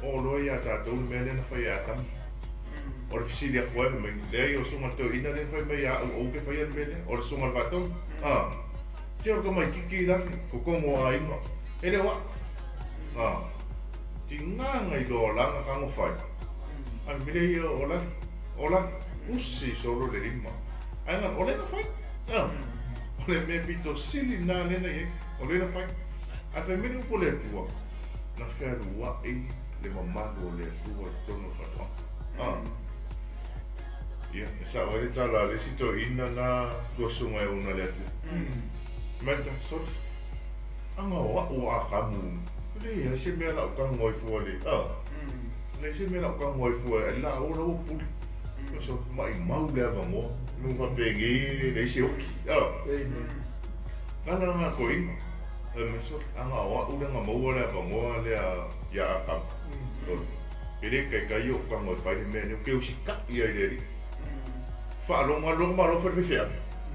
Oo loa ia tatou le mea lea na fai e Atamu. O le fesili atu ai fai mai, leai o le susuga i le toeaina lea na fai mai ia au aua ke faia le mea lea, o le susuga i le faatonu. Tio le tamaititi i lale, totogo o aiga, e le o au. Tiga na iloa o laga tago fai, ae mele ia o lale, o lale, usi solo le lima. Ae na, o lea na fai. O le mea pito sili lena lea na i ai, o lea na fai. Ae fai mai le upu a le Atua, na fealuai le mamalu o le Atua i totonu o le faatoaga. Ia, e sao ai le tala a le isi toeaina na lua susuga e ona le Atua. Mai le tala, sorry, aga o au a Atamu, e leai se mea lau tago ai fua le, e leai se mea lau tago ai fua e la o la ua pule. So, maimau le avanoa, nu faapenei e leai se oki. Amen. Tala nga toeaina, e mai sorry, aga o au lea na maua le avanoa lea ia Atamu. Sorry, e le taitai ou tago e fai le mea lea, ou te usitai ai i le Alii. Faalogo alu loa malo fai le faifeau.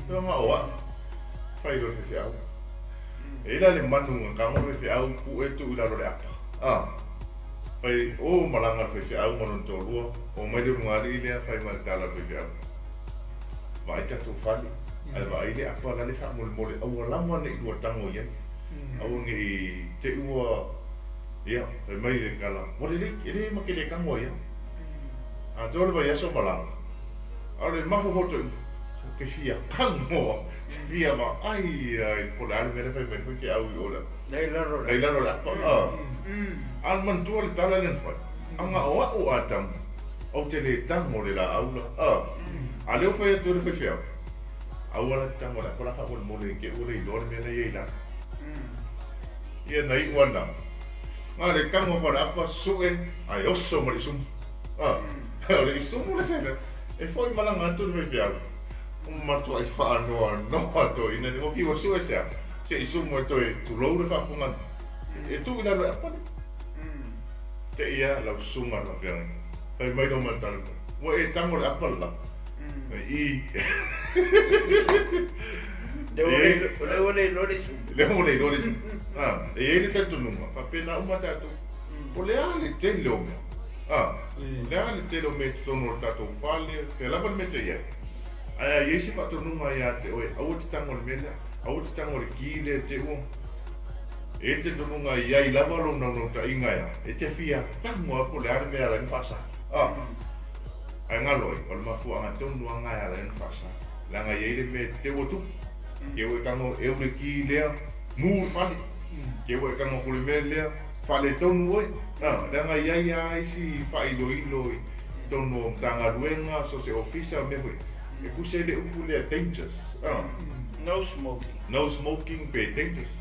Aga o au, fai loa le faifeau. E i ai la le manu na tago le faifeau pue tuu i lalo o le apa. Fai o malaga le faifeau ma lona toalua, o mai le ulugalii lea fai ma le tala a le faifeau. Vaai tatou fale, ae vaai le apa la le faamolemole aua lava ne i lua tago i ai. Aua ne i te i ua, ia, fai mai le tala, ua lelei, e le ma te le tago ai lava. Atoa le vaiaso malaga, a o le mafaufau toeaina, ou te fia tago, te fia vaai ai po o le a le mea lea e fai mai ai le faifeau i o le Lea i lalo o le lea i lalo o le apa. A o le manatua le tala lea na fai. Aga o a'u Atamu, ou te lē tago le laau la. A lea ua fai atu ai le faifeau, aua la te tago i le apa la faamolemole i te i ua le iloa le mea la e i ai i lalo. Ia na iu ana, na o le tago atu o le apa su'e ae oso ma le isumu. O le isumu le sela, e fo'i malaga atu le faifeau, ua matua'i faanoanoa toeaina nei, ua fiu e su'e se a, se isumu e toe tulou le faafofoga e tuu i lalo e apa le. Te i a lau susuga i le faafeagaiga. Fai mai lou matala mai, Ua e tago le apa le la? I. Lea ua le iloa le isumu. Lea ua le iloa le isumu. E i ai le talitonuga, faapena uma tatou. O le a le tele o mea? O le a le tele o mea i totonu o le tatou fale, fea lava le mea te i ai. Ae a i ai se faatonuga ia te oe, aua te tago i le mea lea, aua te tago i le ki lea te ua. E i ai le talitonuga e i ai lava lou naunautaiga e a, e te fia tago lava po o le a le mea e ala ai ona faasa. Ae galo ai, o le mafuaaga tonu lava lena e ala ai ona faasa, leaga e i ai le mea e teu atu, ke ua e tago e eu le ki lea, mu le fale, ke ua e tago atu i le mea lea, faaletonu oe. Leaga e i ai lava isi faailoilo i totonu o Matagaluega, so o se ofisa, mea foi, e tusa ai le upu lea dangerous. No smoking. No smoking pe dangerous.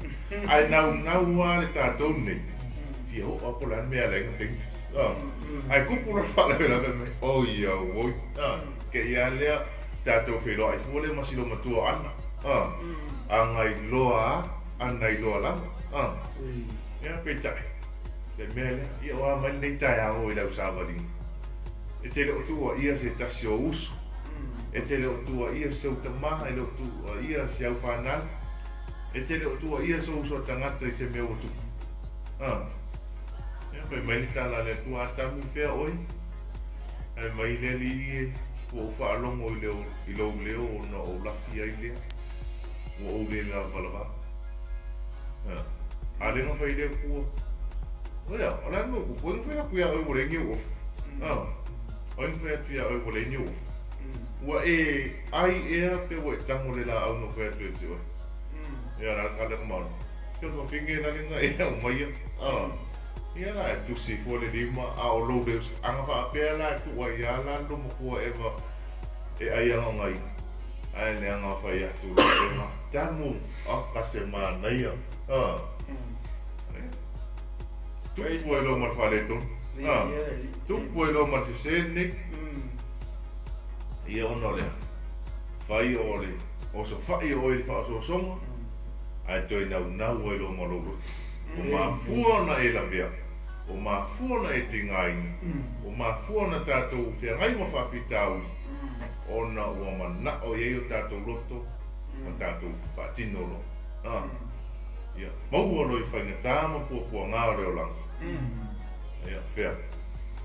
Ae naunau lava le tatou nei, fia oo lava po o le a le mea e ala ai ona dangerous. Ae tupu loa le faalavelave mai, oi auoi. Te i lava lea tatou feiloai fua lea ma si loomatua o Ana. Ana iloa a, ana iloa lava. Ia peitai, le mea lea, ia o a mai lenei taeao i lau savaliga. E te le o tuuaia se tasi o uso. E te le o tuuaia si ou tama, e le o tuuaia si au fanau. E te le o tuuaia sou uso a tagata i se mea ua tupu. Ia, fai mai le tala a le Atua, Atamu, i fea oe? Ae mai le Alii e, ua ou faalogo i, leo, i lou leo ona ou lafi ai lea, ua ou le lavalavā. A le na fai le Atua, Oia, o le a le mea ua tupu? Ai na fai atu iā oe ua leai ni ou ofu. Ai na fai atu iā oe ua leai ni ou ofu. Ua e ai ea pe ua e tago le laau na fai atu e te oe. Ia la ka le maona. Ke o le fafine la le na e au mai ia. Ia la e tusi fua le lima a o lou leo aga faapea la e tuu ai ia la lo matua Eva e ai aga ngai. Ae le aga fai atu la Eva. Tamu a ka se manaia. Tupu ai loa ma le faaletonu. Tupu ai loa ma le sese lenei. Ia ona o lea, fai o le osofai o oe i le faaosoosoga, ae toe naunau ai loa ma lou loto. Ua mafua ona e lavea, ua mafua ona e tigaina, ua mafua ona tatou feagai ma faafitauli, ona ua manao i ai o tatou loto ma tatou faatino loa. Ia, maua loa i faigata ma puapuaga o le olaga. Ia, fea?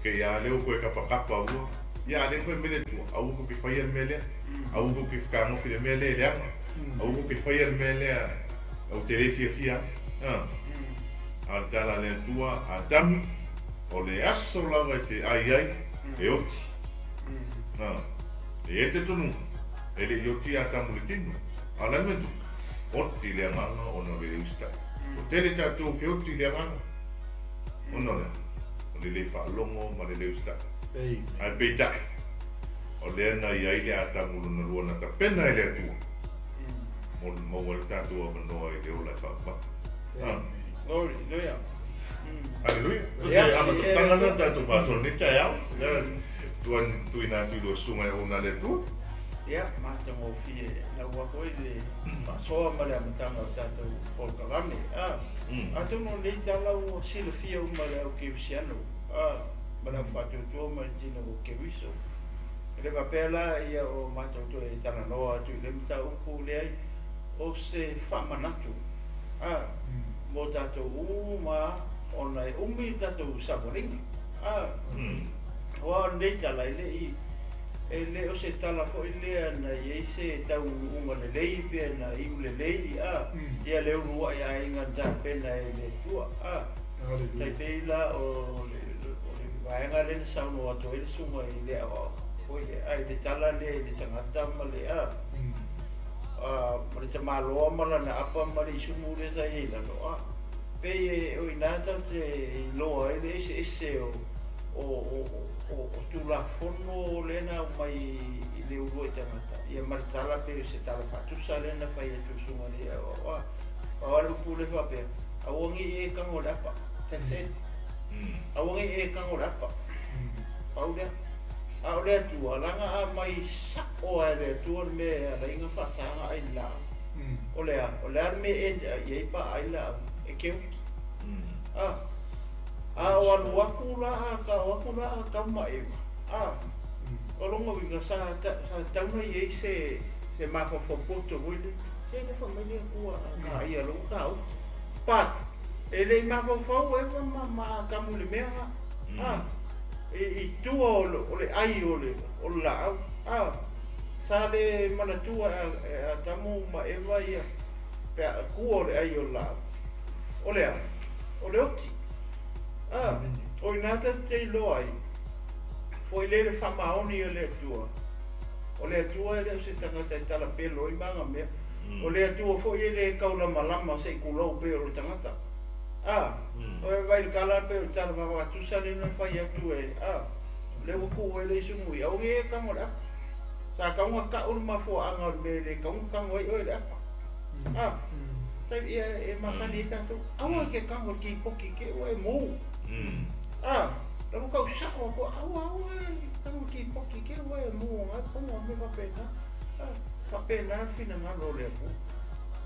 Ke ia lea ua toe kapakapa ua. Ia, a lea na fai mai le Atua, aua tou te faia le mea lea. Aua tou te fetagofi i le mea lea e leaga. Aua tou te faia le mea lea ou te le fiafia ai. A o le tala a le Atua, Atamu, o le aso lava e te ai ai, e oti. E i ai le talitonuga, e le i oti ia Atamu i le tino. A o le a le mea tupu? Oti le agaga ona o le le usitai. Ua tele tatou feoti i le agaga ona o le a? O le le faalogo ma le le usitai. Ae peitai, o lea na i ai le Atamu lona lua na tapena e le Atua mo le maua ai le tatou avanoa i le ola e faavavau. Hallelujah. Hallelujah. Se amataga lena tatou faasoa i lenei taeao. Tuuina atu i lua susuga e auauna le Atua. Ia, matagofie naua foi le faasoa ma le amataga o tatou polokalame. Atonu o lenei tala ua silafia uma e le au kerisiano, ma le au faatuatua ma le tino o Keriso. E le faapea la ia o matou toe talanoa atu i le mataupu, leai, o se faamanatu, mo tatou uma ona e umi le tatou savaliga. Aua o lenei tala e le i, e le o se tala foi lea na i ai se taunuuga lelei pe na iu lelei, ia le uluai aiga na tapena e le Atua. Tai pei la o le vaega lea na saunoa atu ai le susuga i le aoao foi lea, ai le tala lea i le tagata ma le ma le tamaloa ma lana apa ma le isumu lea sa i ai i lalo, pei e o i ina tatou te iloa ai le eseese o O tulafono lena mai i le ulu e tagata ia ma le tala pe se tala faatusa lena fai e tusuga le o ale upu le faapea auagi e kago le apa. That's it. Auagi e kago le apa. Pau lea. A o le Atua laga a mai sa'o a e le Atua le mea e alaiga faasaga ai le laau. O le a o le a le mea e i ai paai laau e ke oki. A o alu aku la a ka o aku la a kau ma ewa. A o longa winga sa tauna i ei se mafaufau poto foi le se le fa mai le Atua a ka ia lou ka o. Pa e le mafaufau e ma kamu le mea a i tua o le ai o le laau. A sa le manatua a tamu ma Eva ia pe a kua o le ai o le laau. O le a o le oki. A o ina te iloa ai foi le faamaoni o le Atua. O le Atua e le o se tagata e talapelo i maga mea. O le Atua foi e le kaulamalama se i kulou pe o le tagata. A o e vai le kala pe o le tala vavatusa le na fai atu e a le ua ku e le isumui au e kango le apa. Sa kaunga ka ulu mafuaanga o le mea le kaunga kango ai oe le apa. A tai ia e masani e tatou aua ke kango le kipoki ke ua e mou. A la ua kau sa'o ko aua aua e kango le kipoki ke ua e mou ngai pongo me faapena. A faapena le finagalo o le Atua.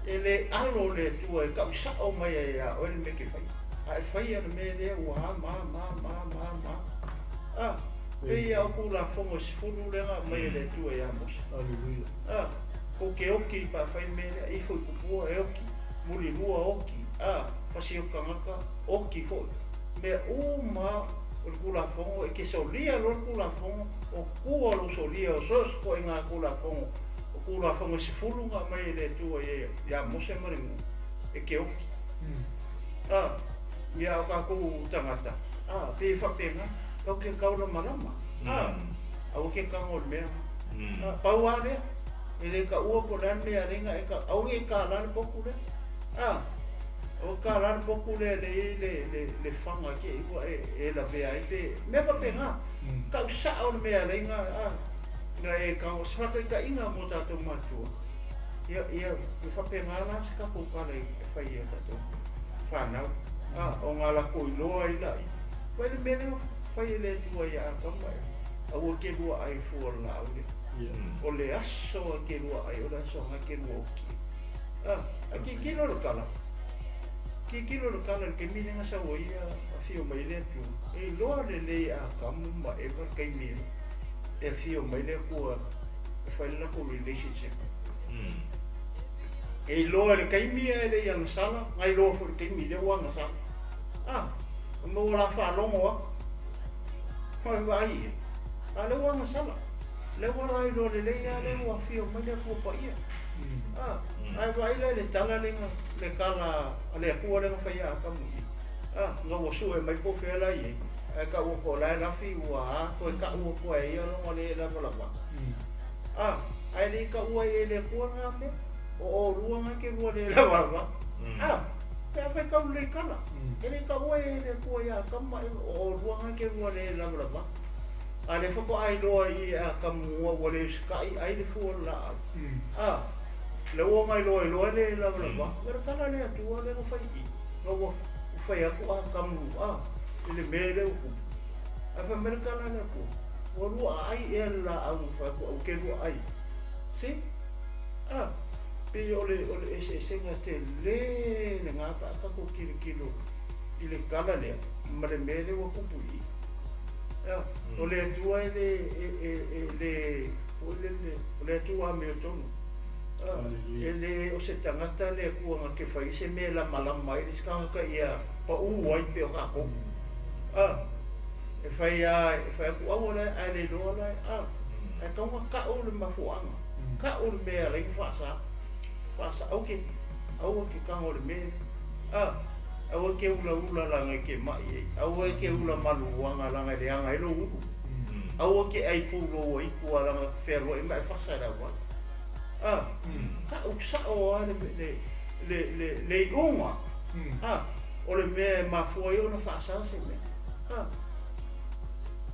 E le alo o le Atua e kau sa'o mai ai ia oe le mea ke fai. A e faia le mea lea ua a ma ma ma ma ma. A pe ia o kulafono 10 lega mai e le Atua ia Mose. Aleluia. A ko ke oki pa fai le mea lea ifo i kupua e oki. Muli lua oki. A pasi o kangaka oki foi. Mea uma o le kulafono e ke solia lo le kulafono o kua lo solia o sos ko i ngā kulafono. O kulafono 10 ngā mai e le Atua ia Mose ma le nuu e ke oki. A ia o kākou tagata. A pe faapena kau ke kaulamalama. A aua ke kago o le mea. A pau a lea e le kaua po o le a le mea alega e ka aua e kālā le poku lea. A o kālā le poku lea le i le faga ke ua e lavea ai pe mea faapena. Kau sa'o le mea alega a na e kago se faataitaiga mo tatou matua. Ia ia e faapena la se tatou kala e fai ia tatou whanau. A o ngā lako i loa i lai. Wai le mea lea fai e le Atua ia Atama e. Aua ke lua ai fua le laau lea. O le aso a ke lua ai, o le aso nga ke lua oki. A ki kilo le kala. Ki kilo le kala le ke mine nga sa ua ia a fio mai le Atua. E loa le lei a kamu ma Eva kaimi e fio mai le Atua e fai le lako relationship. E loa le kaimi e le ia ngasala, ngai loa fo le kaimi le ua ngasala. A, o mo la whaalongo a. Mai vai e. A le ua ngasala. Le ua lai loa le lei a le ua fio mai le Atua pa ia. A, ai vai le le tala le nga le kala a le Atua le nga whai a kamu i. A, nga ua sue mai po whea lai e. Ai ka ua ko lai lafi ua a, toe ka ua koe e ia longa le lava lava. A, ai le ka ua e le Atua ngā mea. O rua ngā ke rua le lava lava. A, pe a whai kau le kala. E le ka ua e le Atua ia kama e o rua ngā ke rua le lava lava. A le whako ai loa i a kamu ua le uskai ai le fua le laau. A, le ua ngai loa i loa le lava lava. Wera kala le Atua le nga whai i. Nga ua whai aku a kamu a i le mea le uku. A whai mere kala le Atua. Ua rua ai e le laau whai aku au ke rua ai. Si? A, pe o le eseesenga te le le ngā pa kako kilo kilo i le kala lea ma le mea le ua kupu i. O le Atua e le o le Atua a mea tonu. E le o se tagata le Atua nga ke whai se mea la malama ai le sikanga ia pa u ai pe o kākou. A, e whai a e whai aku aua le ai le loa le a e kaunga ka'u le mafuaanga. Ka'u le mea le whaasa. Whaasa au ke aua ke kango le mea. A aua ke ula ula langa ke mai e. Aua ke ula maluanga langa le anga e lo ulu. Aua ke ai pūlo i kua langa wheroa i mai whasa la wa. A ka'u sa'o a le iunga. A o le mea e mafua i ona whaasa se mea. A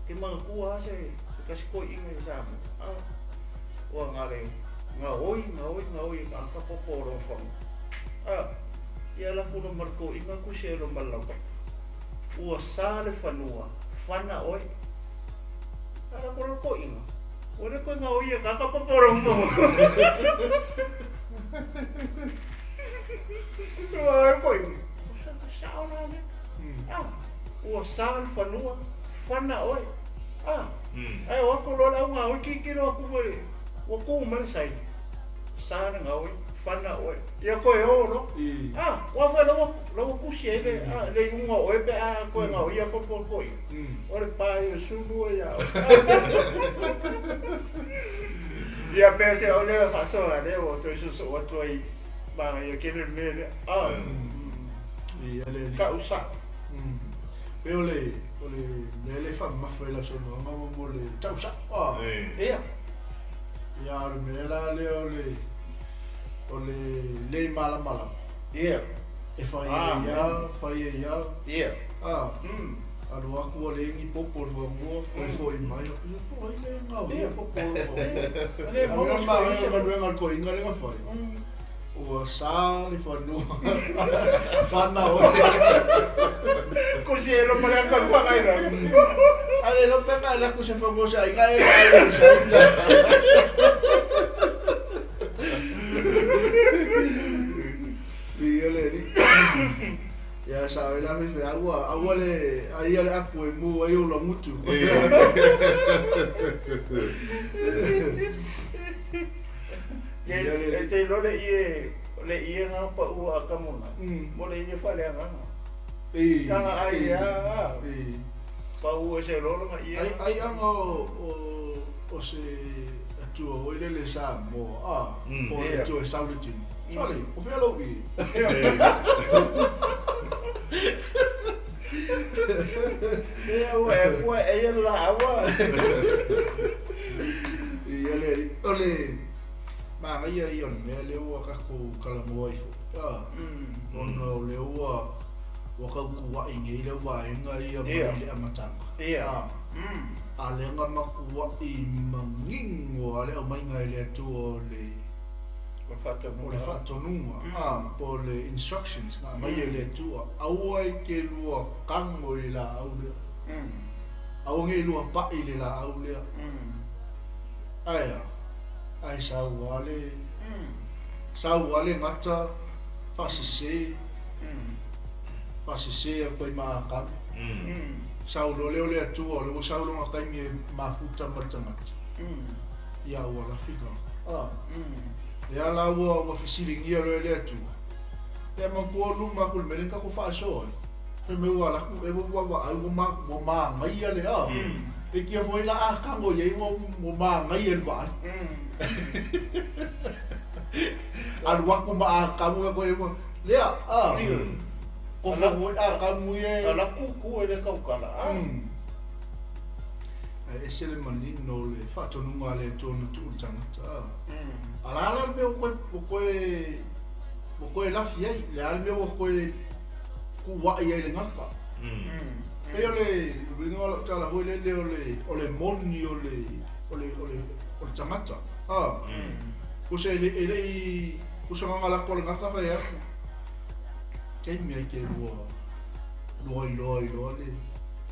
Ke manatua lava se tasi toeaina i Samoa, ua na le gaoi, gaoi, gaoi e tagata popo o lona fanua. Ia alu atu loa ma le toeaina tusi ai loa ma le laupapa. Ua sa le fanua, fana oe. Alu atu loa le toeaina, ua le toe gaoi e tagata popo o lona fanua. Ua le toeaina, sao la lea. Ua sa le fanua, fana oe. Ae o atu loa le au gaoi tilotilo atu foi, ua tu mai le saini. Sa le gaoi, fana oe. Ia toe o loa. Ua foi la ua tusi ai le le iuga o oe pe a toe gaoia popo toeaina. O le pae o sulu ia oe. Ia pe se o le faasoa lea ua toe soosoo atu ai manaia tele le mea lea. Ia le Tau sao. Pe o le mea lea e faamamafa i lau saunoaga mo le tau sao. Ia. Ia o le mea la lea o le le malamalama. Ia. E fai ai ia, fai ai ia. Ia. Alu atu ua leai ni popo o le fanua, toe foi mai, ia po ai le gaoia popo o le fanua. Le A o le galuega a le toeaina lea na fai. Ua sa le fanua, fana oe. Kusi e loma le aka whangaira. A le lope nga le aku se fanua se aiga e ai le saina. Ia le ni. Ia sa oi la fe aua, aua le ai le aku e mu ai o la mutu. Ia te lo le ie le ie ngā pa ua kamuna. Mo le ie whale anganga. Tanga ai ia. Pa ua se lolo nga ie. Ai anga o se atua oi le le sa mo a o le atua e sau le tino. Sale, o fea lou ie. Ia ua e kua e ia la aua. Ia le o le Maria ia o le mea lea ua tatou talanoa ai foi. Ona o lea ua tautua'i nei le vaega ia mai le amataga. A lea na matua'i manino a le aumaiga e le Atua o le faatonuga, po o le instructions na aumai e le Atua, aua e te lua tago i le laau lea. Aua ne i lua pa'i i le laau lea. Ae a? Ae sau lava le, sau lava le gata faasese, faasese atu ai ma Atamu. Sau loa lea o le Atua, o lea ua sau lona taimi e mafuta ma le tagata. Ia ua lafi tagata. Lea la ua fesiligia loa e le Atua. Ia manatua o luma atu i le mea lea na tatou faasoa ai. Fai mai ua alu atu e ua vaai ua manaia le a. E kia foi la a tago i ai ua manaia le vaai. Alu atu ma Atamu ia koe ua lea a. Kofa foi Atamu ia. Ala kuku e le kaukala a. Ae ese le manino o le faatonuga a le Atua na tuu i le tagata a. A la la le mea ua koe lafi ai, le a le mea ua koe kuua'i ai le gata. Pei o le uiga o lau tala foi lele o le moni o le tagata. Kusa e le'i kusa gaga lako le gata fai atu. Taimi ai ke lua iloa iloa le.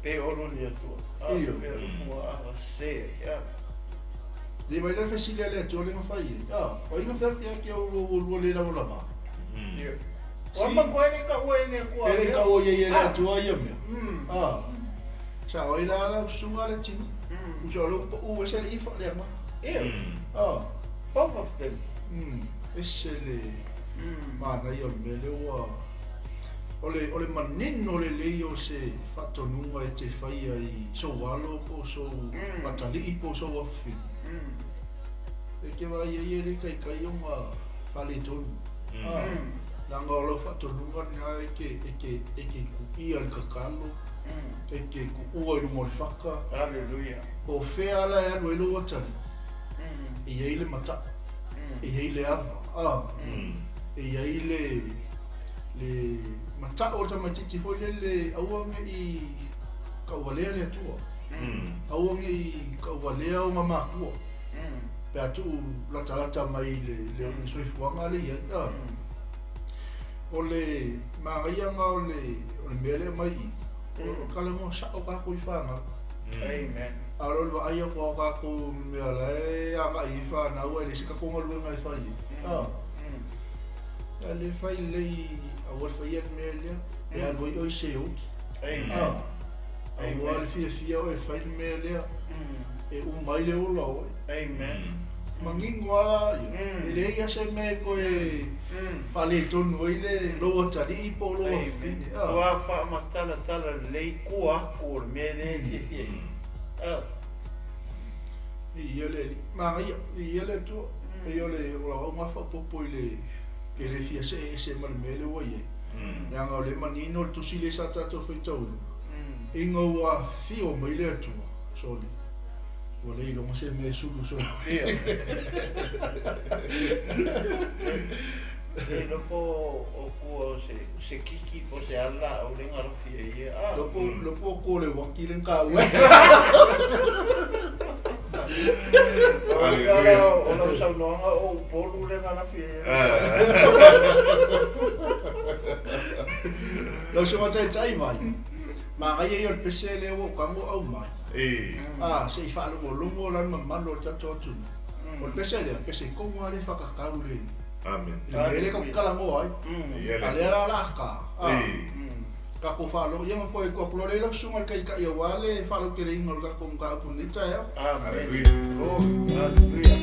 Pe olo ni atua. Pe olo mua se. Le mai le fesili a le Atua le na fai e. O ina fea kia kia ua lua le lava lava. O ma koe le kaua e le Atua. E le kaua ia ia le Atua ia mea. Sa oi la la usunga le tino. Usa o le u ese le ifa le ama. Both of them. Ese le manaia o le mea le ua o le manino le lei o se faatonuga e te faia i sou alo po o sou atalii po o sou afafine. E ke vaai ai e le kaikai ona faaletonu. Leaga o lau faatonuga lena e ke kuia i le kakalo, e ke kuua i luga o le faka. Hallelujah. Po o fea ala e alu ai lou atalii, e i ai le mata'i, e i ai le ava, e i ai le mata'u o le tamaitiiti foi lele aua ne i kaualea le Atua. Aua nei tauvalea ona matua pe a tuu latalata mai i le soifuaga lea e i ai. O le manaia lena o le mea lea e aumai i i, o le talanoa sao tatou i fanau. Amen. A o le vaai atu lava o tatou i mea o la e agai i ai fanau ae leai se tatou galuega e fai ai. A le fai lelei aua le faia le mea lea, e alu ai oe i se oti. Amen. Aua le fiafia oe e fai le mea lea, e uma ai le ola o oe. Amen. Manino lava la ia, e leai lava se mea e toe faaletonu ai le lou atalii po o lou afafine. Ua faamatalatala lelei tua atu o le mea lea e fiafia ai. Viia le Alii. Manaia, viia le Atua. Pei o le o lau auga faaopoopo i le ke le fia see ese ma le mea lea ua i ai. Leaga o lea e manino le tusi lea sa tatou faitauina, ina ua afio mai le Atua, soli, ua le iloga se mea e sulu solo. Ia. Le iloa po o tua o se kiki po o se ala au le galofi ai ia. Iloa po o tua o le uaki le na taua. O lau saunoaga o Upolu le galafi ai. Lau susuga taitai mai, manaia ia o le pese lea ua ou tago aumai. Se i faalogologo la le mamalu o le tatou atunuu. O le pese lea, pese tonu lava lea e faatatau i le mea lea tatou te talanoa ai. A lea la o le a ta, tatou faalogo, ia ona toe tuu atu loa lea i lau susuga i le Taitai aua le faalauteleina o le tatou mataupu i lenei taeao. Amen. Glory. Hallelujah.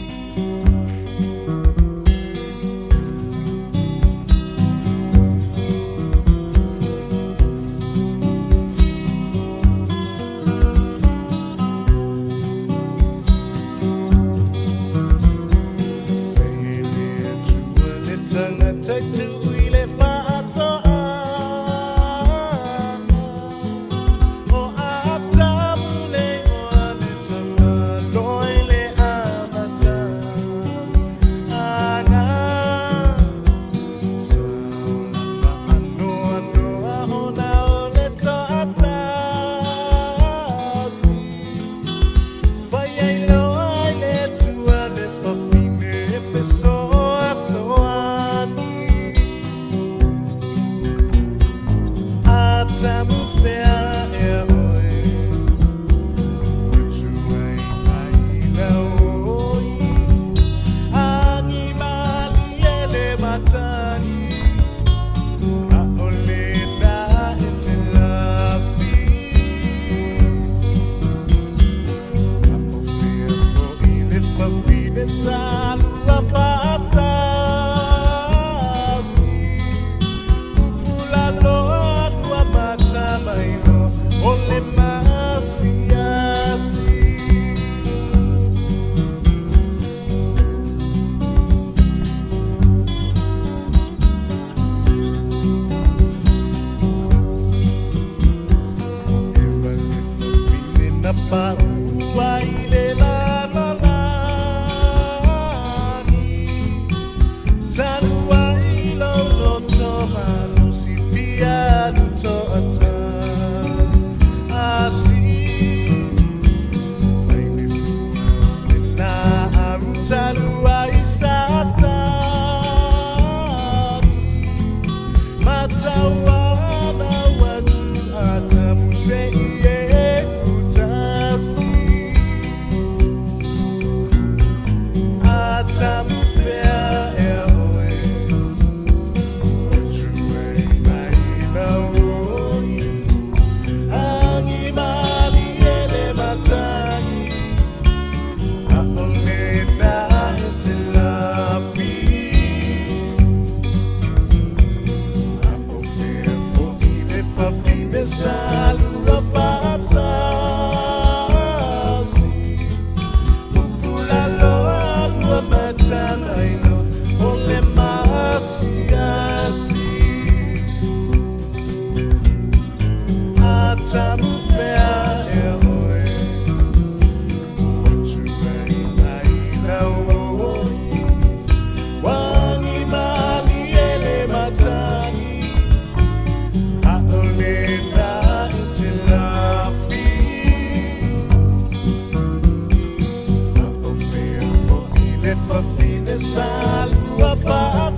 Fafine sa lua fa'atasi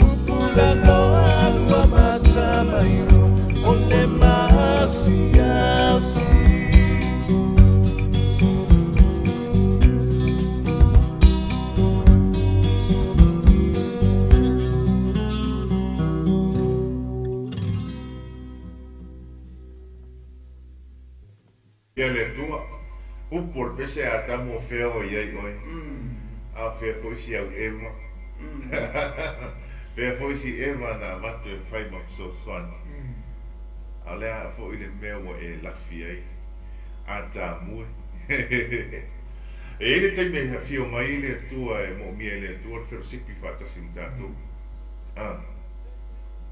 Pupula loa lua matamaino O le ma'asiasi. Ia le Atua, upu o le pese a Atamu o fea o i ai oe, a o fea foi si au Eva, fea foi si Eva na avatu e fai ma fesoasoani, a o le a foi le mea ua e lafi ai, Atamu e. E i ai le taimi e afio mai ai le Atua e moomia e le Atua le felosipi faatasi ma tatou. A,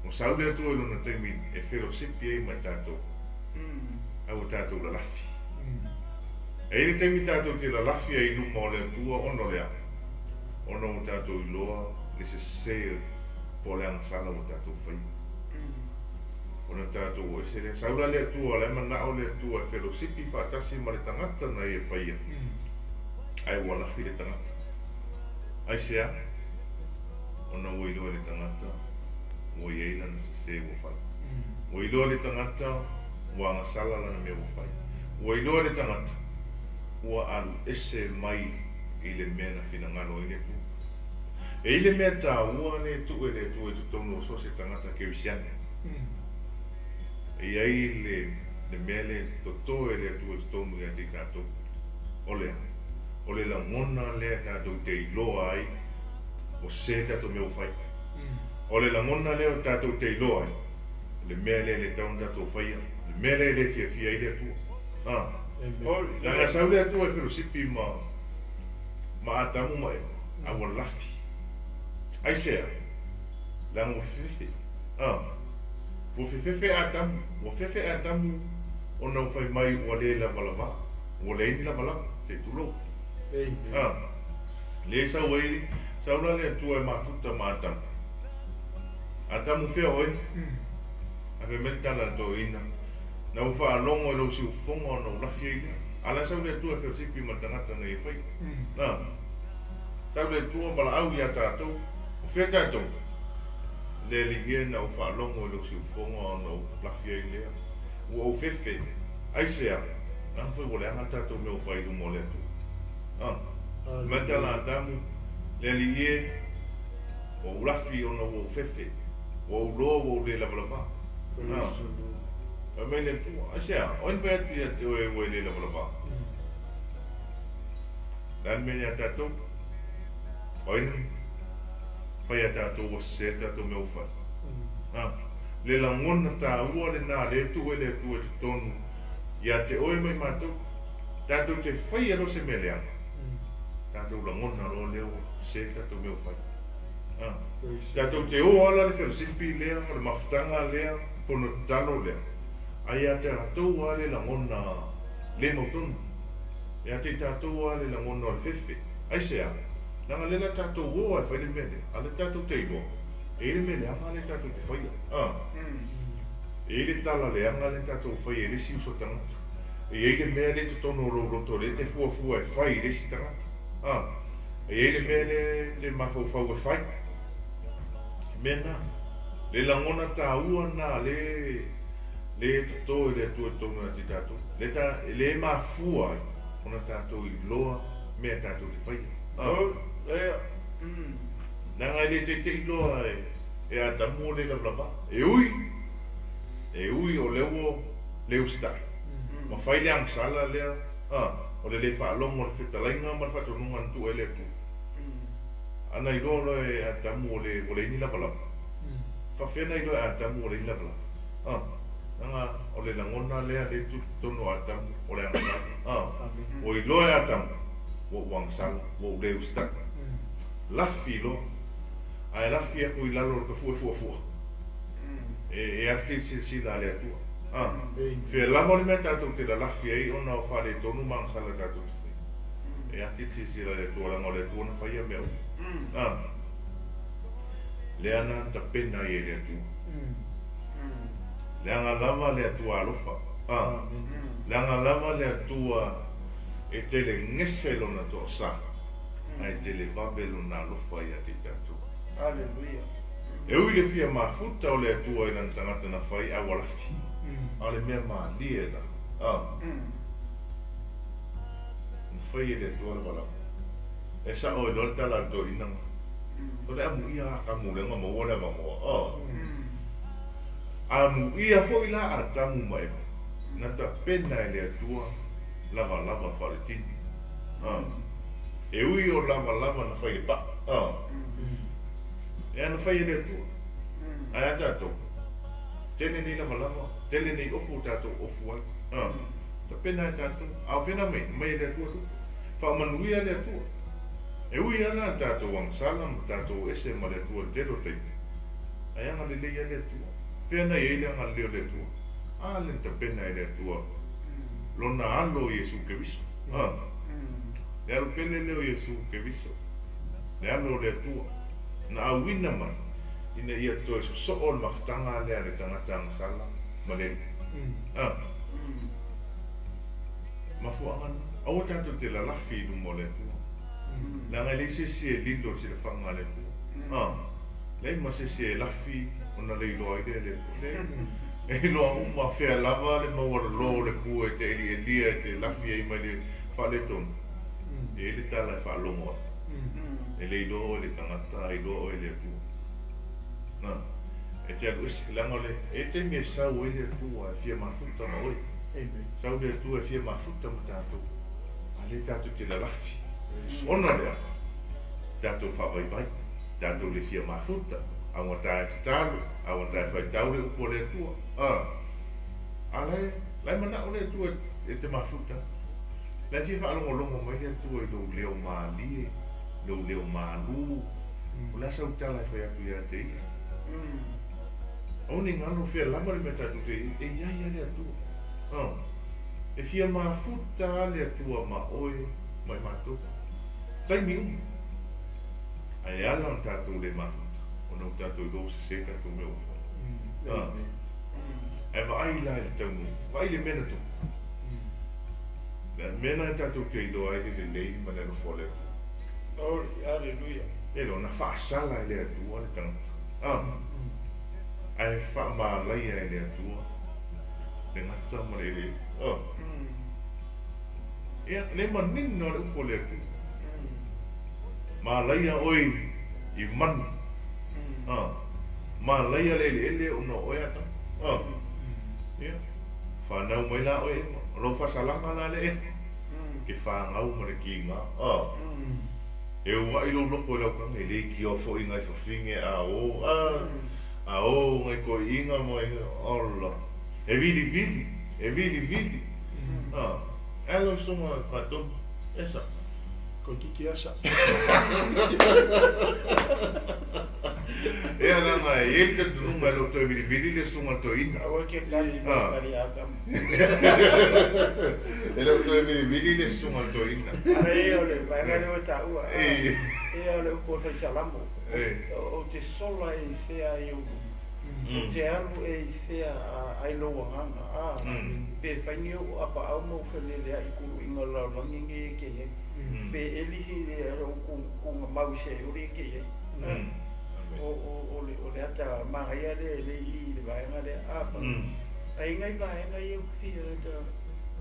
ua sau le Atua i lona taimi e felosipi ai ma tatou, a ua tatou lalafi. E i ai le taimi tatou te lalafi ai i luma o le Atua ona o le a? Ona ua tatou iloa le sese po o le agasala ua tatou faia. Ona tatou o ese lea. Sau la le Atua, o la e manao le Atua e felosipi faatasi ma le tagata na ia faia, ae ua lafi le tagata. Aisea? Ona ua iloa e le tagata ua i ai lana sese ua fai. Ua iloa e le tagata ua agasala lana mea ua fai. Ua iloa e le tagata ua alu ese mai i le mea na finagalo ai le Atua. E i ai le mea taua lea e tuu e le Atua i totonu o so o se tagata kerisiano. E i ai le mea lea e toto e le Atua i totonu ia te i tatou. O le a? O le lagona lea tatou te iloa ai ua sese tatou mea ua fai. O le lagona lea tatou te iloa ai le mea lea e le tatau ona tatou faia, le mea lea e le fiafia ai le Atua. Leaga sau le Atua e felosipi ma Atamu ma Eva, a ua lafi. Aisea? Leaga ua fefefe. Ua fefefe Atamu, ua fefe Atamu ona ua fai mai ua le lavalava, ua leai ni lavalava, se i tulou. Le sau ai, sau la le Atua e mafuta ma Atamu. Atamu fea oe? A fai mai le tala a le toeaina, na ua faalogo i lou siufofoga ona ou lafi ai lea. A la sau le Atua e felosipi ma le tagata na ia faia. Sau le Atua valaau ia tatou, o fea tatou? Le Alii e, na ou faalogo i lou siufofoga ona ou lafi ai lea. Ua ou fefe. Aisea? Leaga foi ua leaga le tatou mea ua fai i luma o le Atua. Fai mai le tala a Atamu, le Alii e, ua ou lafi ona ua ou fefe. Ua ou loa ua ou le lavalava. Fai mai le Atua, aisea? O ai na fai atu ia te oe ua e le lavalava? Le a le mea ia tatou? O ai na fai ia tatou ua sese le tatou mea ua fai? Le lagona taua lenā lea e tuu e le Atua i totonu ia te oe ma i matou. Tatou te faia loa se mea leaga, tatou lagona loa lea ua sese le tatou mea ua fai. Tatou te o ala le felosipi lea, o le mafutaga lea, fono tatalo lea, ae ia te tatou lava le lagona le mautonu. Ia te i tatou lava le lagona o le fefe. Aisea? Leaga lea la tatou o lava e fai le mea lea, a o lea tatou te iloa, e i ai le mea leaga lea tatou te faia. E i ai le tala leaga lea tatou faia i le isi uso tagata. E i ai le mea lea i totonu o lou loto lea e te fuafua e fai i le isi tagata. E i ai le mea lea e te mafaufau e fai. Mea na. Le lagona taua na le le toto e le Atua i totonu ia te tatou. Le ta le mafua ai ona tatou iloa mea tatou te faia. Leaga e le teitei loa e Atamu o le lavalava. E ui o lea ua le usitai. Ma fai le agasala lea, o le le faalogo o le fetalaiga ma le faatonuga na tuu ai le Atua. Ana iloa loa e Atamu o le ua leai ni lavalava. Faafefea na iloa e Atamu ua leai ni lavalava? Leaga o le lagona lea le tu totonu o Atamu o le agasala. Ua iloa e Atamu ua ou agasala, ua ou le usitai. Lafi loa. Ae lafi aku i lalo o le pafua e fuafua. E ate i silasila a le Atua. Fea lava o le mea tatou te lalafi ai ona o faaletonu ma agasala tatou te fai. E ate i silasila a le Atua, leaga o le Atua na faia mea uma. Lea na tapena ai e le Atua. Leaga lava le Atua alofa. Leaga lava le Atua E tele gese lona toasā, ae tele vave lona alofa ia te i tatou. Aleluia. E ui le fia mafuta o le Atua i lana tagata na fai, a ua lafi. A o le mea malie la, a. Na fai e le Atua le valaau. E sao ai loa le tala a le toeaina na. O le amuia a ka mulega maua le avanoa, a. Amuia foi la Atamu ma Eva, na tapena e le Atua lavalava faaletini, a. E ui o lavalava na fai i le paa, a. E ana fai e le Atua. Ae a tatou? Tele nei lavalava, tele nei ofu o tatou ofu ai. A. Tapena e tatou. A o fea na aumai? Aumai e le Atua tupe. Faamanuia le Atua. E ui lava la le tatou agasala ma tatou ese ma le Atua i le tele o taimi, ae agalelei lava le Atua. Fea na i ai le agalelei o le Atua? A lea na tapena e le Atua Lona Alo o Iesu Keriso. A. Le alo pele lea o Iesu Keriso, le Alo o le Atua, na auina mai ina ia toe sosoo le mafutaga lea a le tagata agasala ma le Alii. A. Mafuaaga lena, aua tatou te lalafi i luma o le Atua, leaga e leai se isi e lilo i le silafaga a le Atua. A. Leai ma se isi e lafi ona le iloa ai lea e le Atua. Leai. E iloa uma fea lava le maualalo o le pua e te elielia e te lafi ai mai le faaletonu, e i ai le tala e faalogo ai. E le iloa oe e le tagata, a iloa oe e le Atua. Na, e te alu ese, leaga o le, e i ai taimi e sau ai le Atua e fia mafuta ma oe. Sau le Atua e fia mafuta ma tatou, a lea tatou te lalafi. Ona o le a? Tatou faavaivai, tatou le fia mafuta, augata e tatalo, augata e faitau le upu a le Atua. A, a la e, la e manao le Atua e te mafuta. La e fia faalogologo mai le Atua i lou leo malie, lou leo malu, o le a sau tala e fai atu ia te ia. Aua ne i galo fea lava le mea tatou te i ai, e i ai lava le Atua. A, e fia mafuta lava le Atua ma oe ma i matou. Taimi uma. Ae ala ona tatou le mafuta, ona ua tatou iloa ua sese tatou mea ua fai. A, ae vaai la i le taunuu, vaai i le mea na tupu. Le mea lena tatou te iloa ai le lelei ma le alofa o le Atua. Glory, Aleluia. E lona faasala e le Atua le tagata. A, ae faamalaia e le Atua le gata ma le eleele. A, ia, le manino le upu a le Atua. Malaia oe i manu. A, malaia le eleele ona o oe Atamu. A, ia, fanau mai la oe Eva. O lou faasalaga la lea Eva, ke fagau ma le kiga. A, e uaʻi lou loko i lau kaga, e le ikioa foi ngai fafine a o, a, a o ngai toeaiina ma ola. E vilivili, e vilivili. A, e ala o susuga Faatonu, e sa. Toeitiiti asa. Ea leaga e i ai le talitonuga e le o toe vilivili le susuga a le toeaina. Aua ke kali mai kali Atamu. E le o toe vilivili le susuga a le toeaina. Ae o le vaega lea ua taua, ia o le upu o le fai Salamo, ou te sola e i fea ai ou luma, ou te alu e i fea ai lou agaga, a, pe fai ni ou apaau ma ou feleleai i kuluiga o le lalolagi nei e ke i ai, pe elihi le ou kuga mau i Seoli e ke i ai. O le ata manaia lea e le i i le vaega lea, a, ae i nai vaega ia ou te fia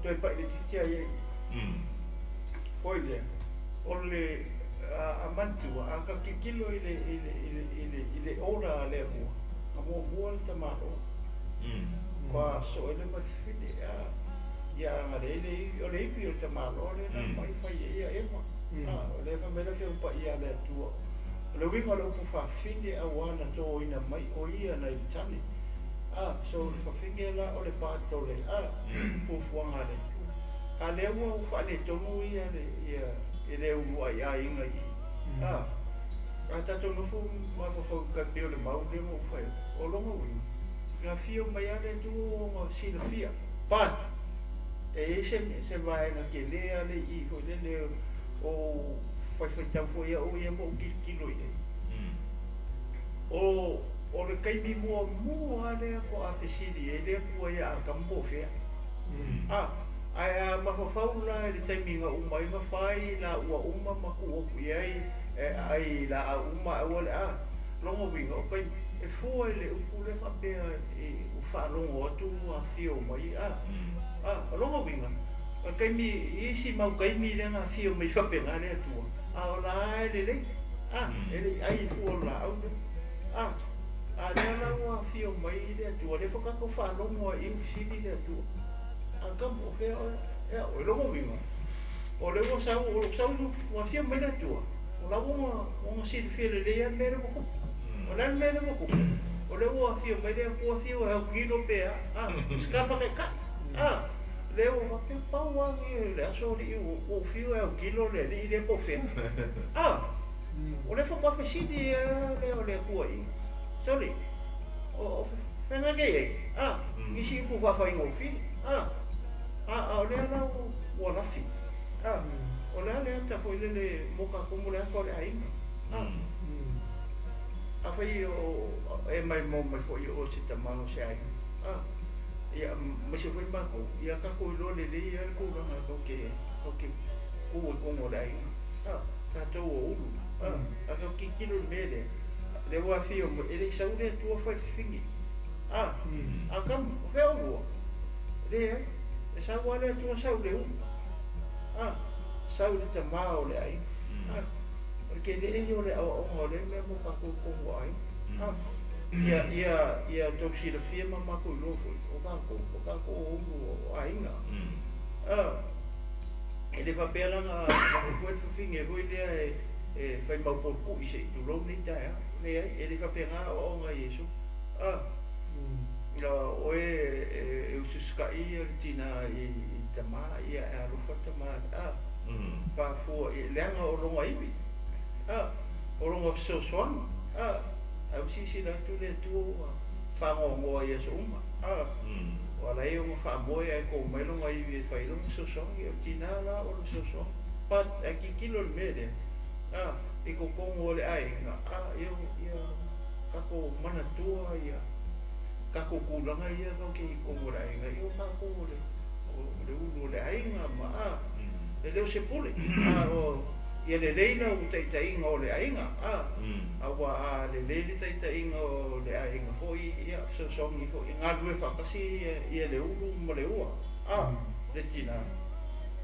toe pai laitiiti ai ai. Foi lea, o le a manatua, a ta tilotilo i le i le i le i le i le order a le Atua, na muamua le tamaloa, faatoa soo ai lea ma le fafine, a, ia agalelei le ivi, o le ivi o le tamaloa lea na aumai fai ai ia Eva, a, o lea fai mai le Afioga Paia a le Atua, o le uiga o le upu fafine auā na toina mai o ia nai le tane, a, so o le fafine la o le part o le, a, fuafuaga a le Atua. A lea ua faaletonu ia le ia e le uluai aiga i i. A, a tatou nofo mafaufau tai pei o le mau lea ua ou fai atu, o lona uiga, na afio mai lava le Atua ua ona silafia, but e i ai se se vaega tele lava lea i i foi lele o ou faifaitau foi au ia ma ou tilotilo i ai. O o le taimi muamua lava lea faatoa fesili ai le Atua ia Atamu po o fea. A. Ae a mafaufau la i le taimi na uma ai na fai la ua uma ma tuu atu i ai e aai laau uma ae aua le a logo uiga o taimi e fua i le upu lea faapea i ua faalogo atu ua afio mai a a o lona uiga o le taimi i isi mau taimi lea na afio mai faapena le Atua a o la e lelei a e le i ai fua o le laau lea a a lea la ua afio mai le Atua lea foi tatou faalogo ai i fesili le Atua a kamo o fea oe ea o lona uiga o lea ua sau o sau ua afio mai le Atua o la ua ua silafia lelei lava le mea lea ua tupu. O le a le mea lea ua tupu? O lea ua afio mai le Atua afio e autilo pe a, a, se kafa taitai, a, lea ua faapea pau lava lenei le aso alii ua ou fiu e autilo le alii lea po o fea. A, o lea faatoa fesili lava lea o le Atua i i, Sole, o fea te i ai? A, nisi upu faafaigofie. A, a, a o lea la ua lafi. A, o le a le ata foi lele mo tatou mo le ata o le aiga. A, afai o e mai mo mai foi o se tama o se aiga. A, ia aemaise foi matou, ia tatou iloa lelei lava le tulaga tatou te tu i totonu o le aiga. A, tatou o ulu. A, a tatou tilotilo i le mea lea, lea ua afio mai, e le i sau le Atua fai le fafine. A, a kamo, o fea oulua? Leai, e sau lava le Atua sau i le ulu. A, sau i le tama o le aiga. A, o le tele ia o le aoaoga o lea mea mo tatou i totonu o aiga. A, ia, ia, ia outou silafia ma matou iloa foi, o tatou, o tatou o ulu o aiga. A, e le faapea la na avatu foi le fafine foi lea e fai mau polokui se i tulou lenei taeao. Leai, e le faapena aoaoga a Iesu. A, o oe e ususita'i le tina i tama, ia e alofa tama. A, faafua i leaga o lona ivi. A, o lona fesoasoani. A, ae ua silasila atu le Atua ua faanoanoa i aso uma. A, o ala ai ona faamoe ae tou mai lona ivi e fai lona fesoasoani. O tina la o le fesoasoani. But ae tilotilo i le mea lea. A, i totonu o le aiga. A, ia, ia tatou manatua ia tatou tulaga ia tatou te i totonu o le aiga. Ia o tatou o le ulu o le aiga ma a, e le o se pule. A, o ia lelei lau taitaiga o le aiga. A, a ua a lelei le taitaiga o le aiga foi, ia fesoasoani foi, galulue faatasi ia le ulu ma le ua. A, le tina.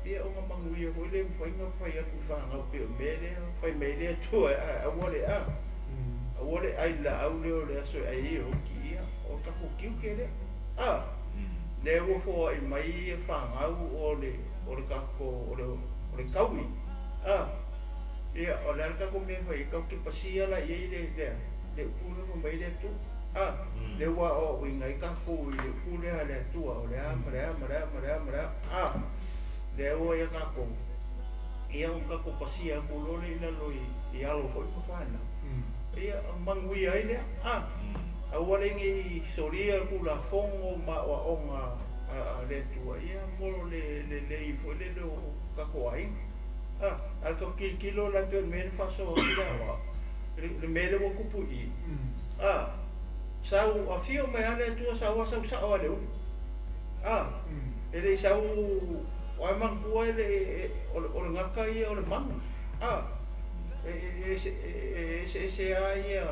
Ia ona manuia foi le mafai ona fai atu i fanau pei o le mea lea fai mai ai le Atua e aua le a. Aua le ai laau lea o le aso e ai ai e oti ia, o le tatou tiute lea. A, lea ua foai mai ia fanau o le o le tatou o le o le taui. A, ia o le a le tatou mea e fai ai, tatou te pasia la i ai le le le upu lea fai mai ai le Atua. A, lea ua aoaoina ai tatou i le upu lea a le Atua, o le a ma le a ma le a ma le a ma le a. A, lea ua ia tatou, ia ona tatou pasia atu loa lea i lalo i alo foi ma fanau. Ia manuia ai lea. A, aua le ne i solia Tulafono ma aoaoga a le Atua, ia mo le lelei foi lele o tatou aiga. A, a tatou tilotilo la pei o le mea na faasoa atu le aoao, le mea lea ua tupu i i. A, sau afio mai lava le Atua sau lava sau sao lava i le ulu. A, e le i sau, o ai manatua e le o le gata ia o le manu. A, e eseese lava ia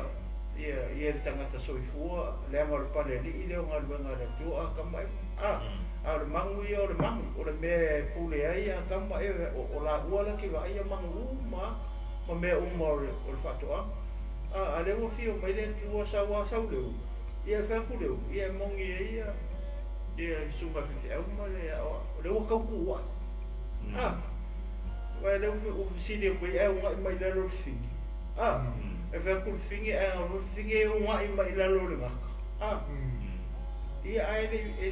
ia le tagata soifua, leaga o le palealii lea o galuega a le Atua a kama e. A, a o le manu ia o le manu, o le mea e pule ai a kama e, o laua la ke vaai a manu uma ma mea uma o le faatoaga. A, a lea ua afio mai le Atua sau lava sau le ulu, ia e fai atu le ulu, ia e moni ai ia ia le susuga i le faifeau ma le aoao, o lea ua tau tuuai. A, aua lea ua fesili atu ai ae una'i mai i lalo le fafine. A, e fai atu le fafine ae galo le fafine e una'i mai i lalo o le gata. A, ia ae e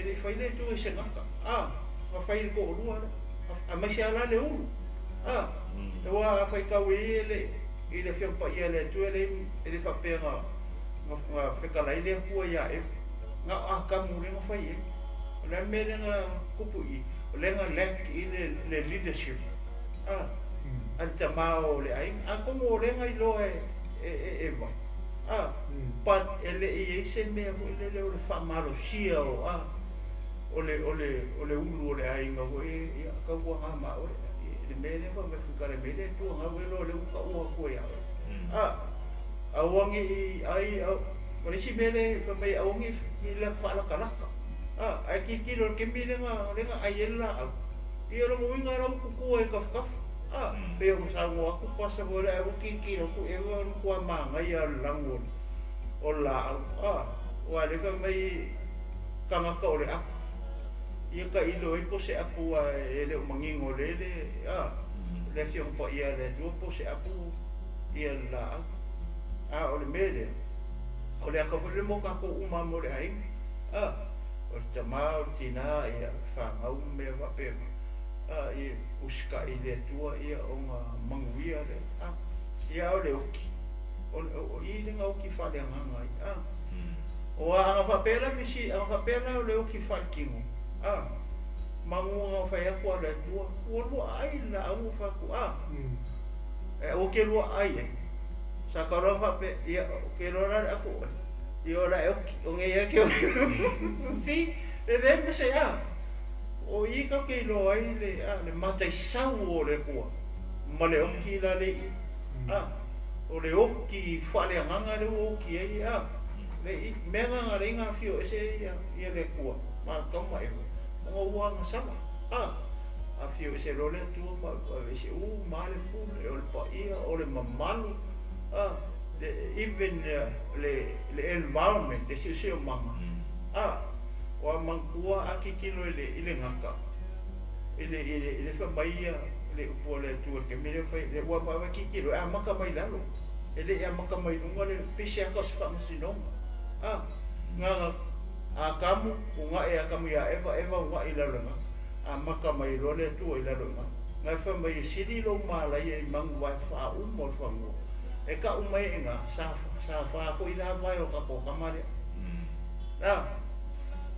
le i fai le Atua i se gata. A, na fai i le toalua lea, aemaise lava la le ulu. A, aua a faitau i ai le i le Afioga Paia a le Atua e le faapea na fetalai le Atua ia Eva. Na o Atamu lea na fai ai. O le a le mea lea na tupu i i? O lea na lack i le leadership a a le tama o le aiga. Atonu o lea na iloa e Eva. A, but e le i ai se mea foi lele o le faamalosia o a O le o le o le ulu o le aiga foi ia tautuana ma oe le mea lea fai mai kale mai le Atua gau e loa lea ua taua atu ai ia oe. Aua ne i ai ma le isi mea lea fai mai aua ne i faalatalata. Ae tilotilo i le taimi lea na ai ai le laau, ia o lona uiga la ua tutua i tafatafa. Pei ona saunoa atu pasa foi lea, ae ua tilotilo atu i ai ua matua manaia le lanu o le laau. Aua o lea fai mai tagata o le apu, ia tailo ai po o se apu aua e le o manino lele le Afioga Paia a le Atua po o se apu ia le laau. A o le mea lea, o le ata foi lea mo tatou uma lava mo le aiga, o le tama, o le tina, ia, fanau ma mea faapena, ia usitai i le Atua ia ona manuia lea. Ia a o le oti, o i le na oti faaleagaga ai. O a ana faapea la misi, ana faapea la o le oti faaletino, manu ana fai atu a le Atua, ua lua aai le laau ma fai atu, e aua te lua aai ai. Sa tau lava faapea, ia, ou te iloa la le afu oe, ia o le a e oti, o nei lava e te oti. See, e leai ma se, o i tatou te iloa ai le, le mataisau o le Atua ma le oti la le i, o le oti faaleagaga lea ua oti ai, le i, mea na na leai na afio ese ai ia le Atua ma Atamu ma Eva, ona ua agasala, afio ese loa le Atua ma aveese uma lava le pule, o le paia, o le mamalu, even le environment, le siosiomaga, ua manatua a tilotilo i le gata, i le fai mai ia le upu a le Atua i le taimi lea fai, ua vaavaai tilotilo e amata mai lalo, e le i amata mai luga le pese ata o se faamasinoga. Na Atamu ugae Atamu ia Eva, Eva ugae i lalo i le gata, amata mai loa le Atua i lalo i le gata. Na fai mai e sili lou malaia i manu vae faauma o le fanua, e tau mai e ina sa fa foi la vae o tatou tama lea.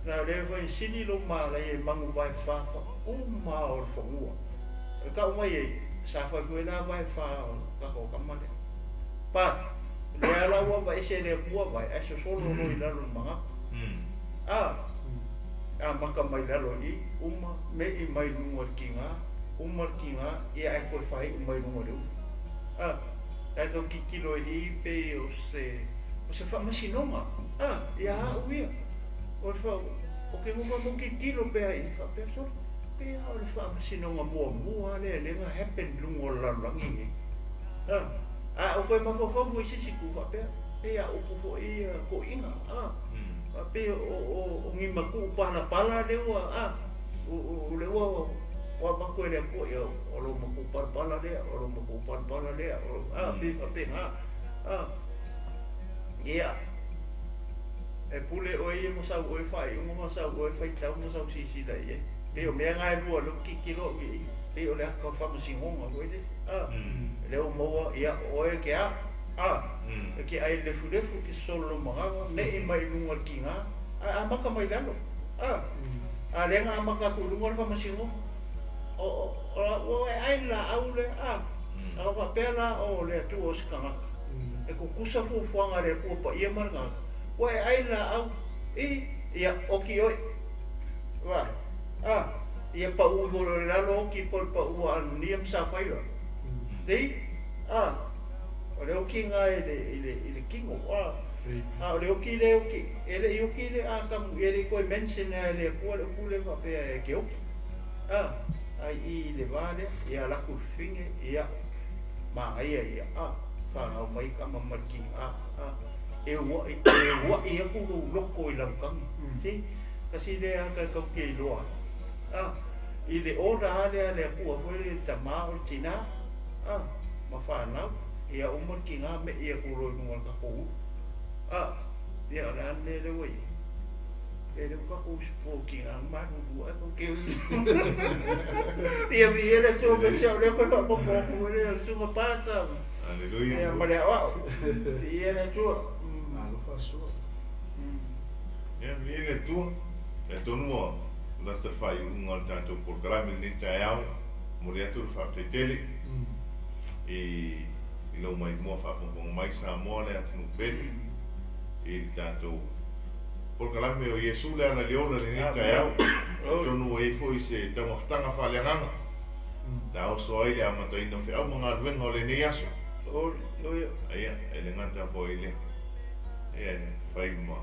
Na lea foi sili lou malaia i manu vae fa uma o le fanua, e tau mai e sa fai foi la vae fa o tatou tama lea. Pa lea la ua vaese le Atua vae ae sosolo loa i lalo i le magapu. Amata mai lalo i uma me'i mai luga o le tiga, uma le tiga ia ae toe faaiu mai luga o le ulu. Tatou tilotilo i i pei o se faamasinoga ia au ia. O le fa o ke nofo mo tilotilo pea i faapea solo, pei o le faamasinoga muamua lea lea na happen luga o le lalolagi nei. A o koe mafaufau foi i se isi itu faapea, pei a upu foi ia toeaiina, faapea o ni matuu palapala lea ua o lea ua avatu e le Atua, ia o lou matuu palapala lea, o lou matuu palapala lea, pei faapena. Ia, e pule oe ia ma sau oe faaiuga ma sau oe faitau ma sau silasila i ai. Pei o mea na e lua lea ou te tilotilo au i ai, pei o le ata o le faamasinoga foi lea. Lea ua maua, ia, oe ke a, e te ai lefulefu, e te sosolo lou manava, me'i mai i luga o le tiga, ae amata mai lalo. A lea na amata atu i luga le faamasinoga. Ua e ai le laau lea, a faapea la o le Atua o se tagata, e tutusa fuafuaga a le Atua paia ma le tagata, ua e ai le laau, i, ia, oti oe. Vaai, ia pau iho loa i lalo oti po o le pau a Anunia ma Safaira. See? O le oti lena i le tino. A o le oti lea oti, e le i oti le Atamu, e le i toe mention lava e le Atua le upu lea faapea e te oti. Ai i le va lea, ia alu atu i le fafine, ia, manaia ia, fanau mai tama ma le tino, e ua'i atu lou loto i lau tagi. See? Kasi lea ata e tau te iloa ai. I le order lava lea a le Atua foi le tama o le tina, ma fanau, ia uma le tina me'i atu loa i luga o le tatou ulu. Ia o le a le mea lea ua i ai? E le ua tatou usupo tina malulu ae tau te ia viia le Atua me se o lea koe faaopoopo atu foi lea o le susuga pasa. Aleluia. Ia ma le aoao. Viia le Atua. Malo faasoa. Ia, viia le Atua. E atonu ua lata le faaiuga o le tatou polokalame i lenei taeao. Momoli atu le faafetai tele i lou maimoa faafogafoga mai Samoa le atunuu pele i le tatou Polokalame o Iesu le ala i le ola i lenei taeao. Atonu ua i ai foi se taumafataga faaleagaga na oso ai le amataina o feau ma galuega o lenei aso. Ia, e le gata foi i lea, ia e fai ma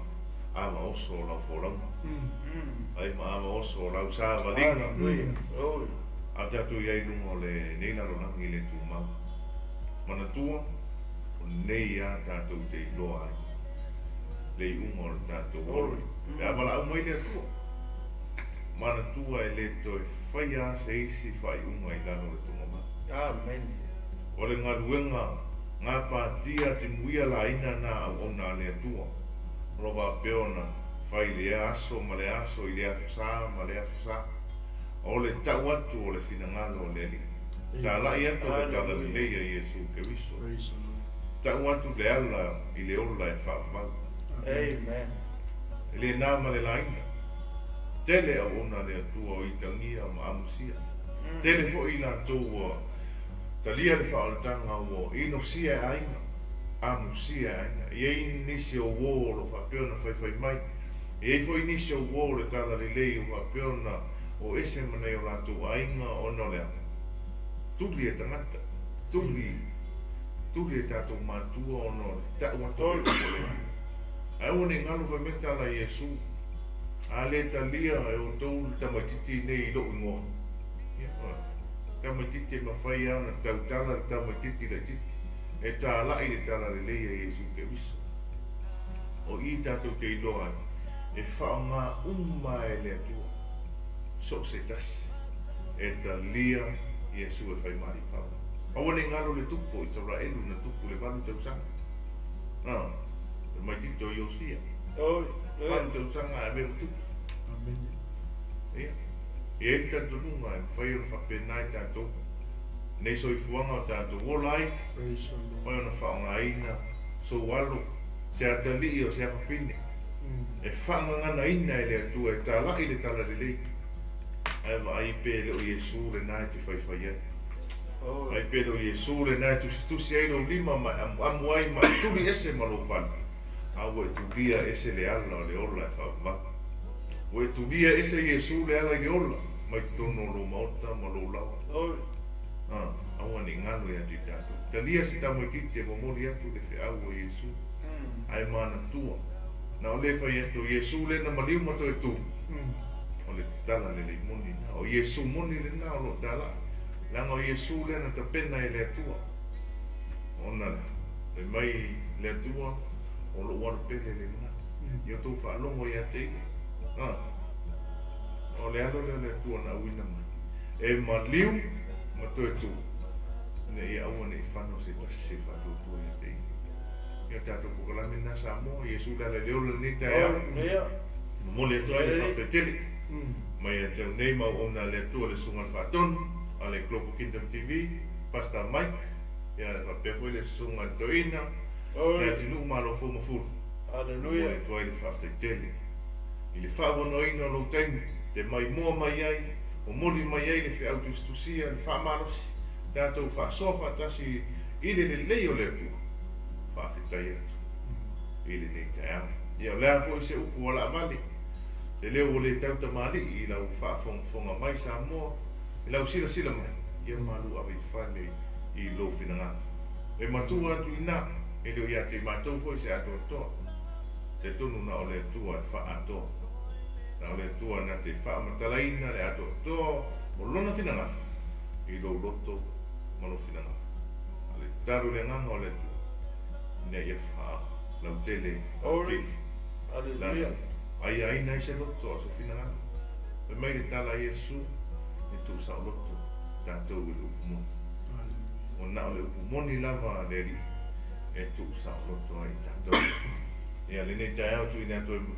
ava oso o lau folauga, fai ma ava oso o lau savaliga. A o tatou i ai i luga o lenei lalolagi le tumau. Manatua, o nei lava tatou te iloa ai le iuga o le tatou ola. Pe a valaau mai le Atua, manatua e le toe faia lava se isi faaiuga i lalo o le tugamau. O le galuega gapatia timuia laina na auauna a le Atua, o lo o faapea ona fai i lea aso ma lea aso, i lea aso sa ma lea aso sa. O le tau atu o le finagalo o le Alii, talai atu o le talalelei a Iesu Keriso, tau atu le ala i le ola e faavavau. E le na ma le laina, tele auauna a le Atua o itagia ma amusia. Tele foi i latou ua talia le faaolataga ua inosia e aiga, amusia e aiga. E i ai nisi o uo o lo o faapea ona faifai mai. E i ai foi nisi o uo o le talalelei ua faapea ona o ese ma nai o latou aiga ona o le a? Tuli e tagata, tuli, tuli e tatou matua ona o le tau atu o le upu a le Alii. Ae aua ne i galo fai mai le tala a Iesu, A le talia e outou le tamaitiiti nei i lou igoa, ia, o le tamaitiiti e mafai lava ona tautala le tamaitiiti laitiiti, e talai le talalelei a Iesu Keriso. O i tatou te iloa ai, e faaaoga uma e le Atua so o se tasi e talia Iesu e fai ma Alii Faavae. Aua ne i galo le tupu o Isaraelu na tupu i le 8 tausaga. Tamaitiiti o Iosia. 8 tausaga ae avea ma tupu. Ia, e i ai le talitonuga e mafai ona faapena i tatou nei soifuaga o tatou ola ai, mafai ona faaaogaina sou alo, se atalii o se afafine, e faagaganaina e le Atua e talai le talalelei. Ae vaai pe le o Iesu lena e te faifai ai. Vaai pe le o Iesu lena e tusitusi ai lou lima ma e amuamu ai ma e tuli ese ma lou fale. A ua e tulia ese le ala o le ola e faavavau. Ua e tulia ese Iesu le ala i le ola mai totonu o lou maota ma lou laoa. A, aua ne i galo ia te i tatou. Talia se tamaitiiti e momoli atu le feau o Iesu, ae manatua, na o le fai atu o Iesu lena maliu ma toe tu, o le tala lelei moni lena. O Iesu moni lena o lo o talai, leaga o Iesu lea na tapena e le Atua. Ona fai mai le Atua, o lou alo pele lena, ia outou faalogo ia te ia. A, o le alo lea o le Atua na auina mai, e maliu ma toe tu, ina ia aua ne i fano se tasi e faatuatua ia te ia. Ia tatou polokalame lena Samoa, Iesu le ala i le ola i lenei taeao. Momoli atu ai le faafetai tele mai ia te au nei ma auauna a le Atua le Susuga i le Faatonu a le Global Kingdom TV, Pastor Mike, ia faapea foi le Susuga i le Toeaina, le atunuu Malo Fou ma Fulu. Momoli atu ai le faafetai tele i le faavanoaina o lou taimi te maimoa mai ai, momoli mai ai le feau tusitusia, le faamalosi, tatou faasoa faatasi i le lelei o le Atua. Faafetai atu i lenei taeao. Ia o le a foi se upu ua laavale, se leo ua le tau tamalii i lau faafogafoga mai Samoa, i lau silasila mai, ia malu ave i fale i lou finagalo. E matua atu i ina, e le o ia te i matou foi se atoatoa. Talitonu na o le Atua e faaatoa. Na o le Atua na te faamatalaina le atoatoa o lona finagalo i lou loto ma lou finagalo. A o le tatalo i le agaga o le Atua, ina ia faalautele lautele lana aiaina ai se loto a o se finagalo. Fai mai le tala a Iesu, e tuusaoloto tatou i le upu moni. Ua na o le upu moni lava a le Alii e tuusaoloto ai i tatou. Ia lenei taeao tuuina atu ai le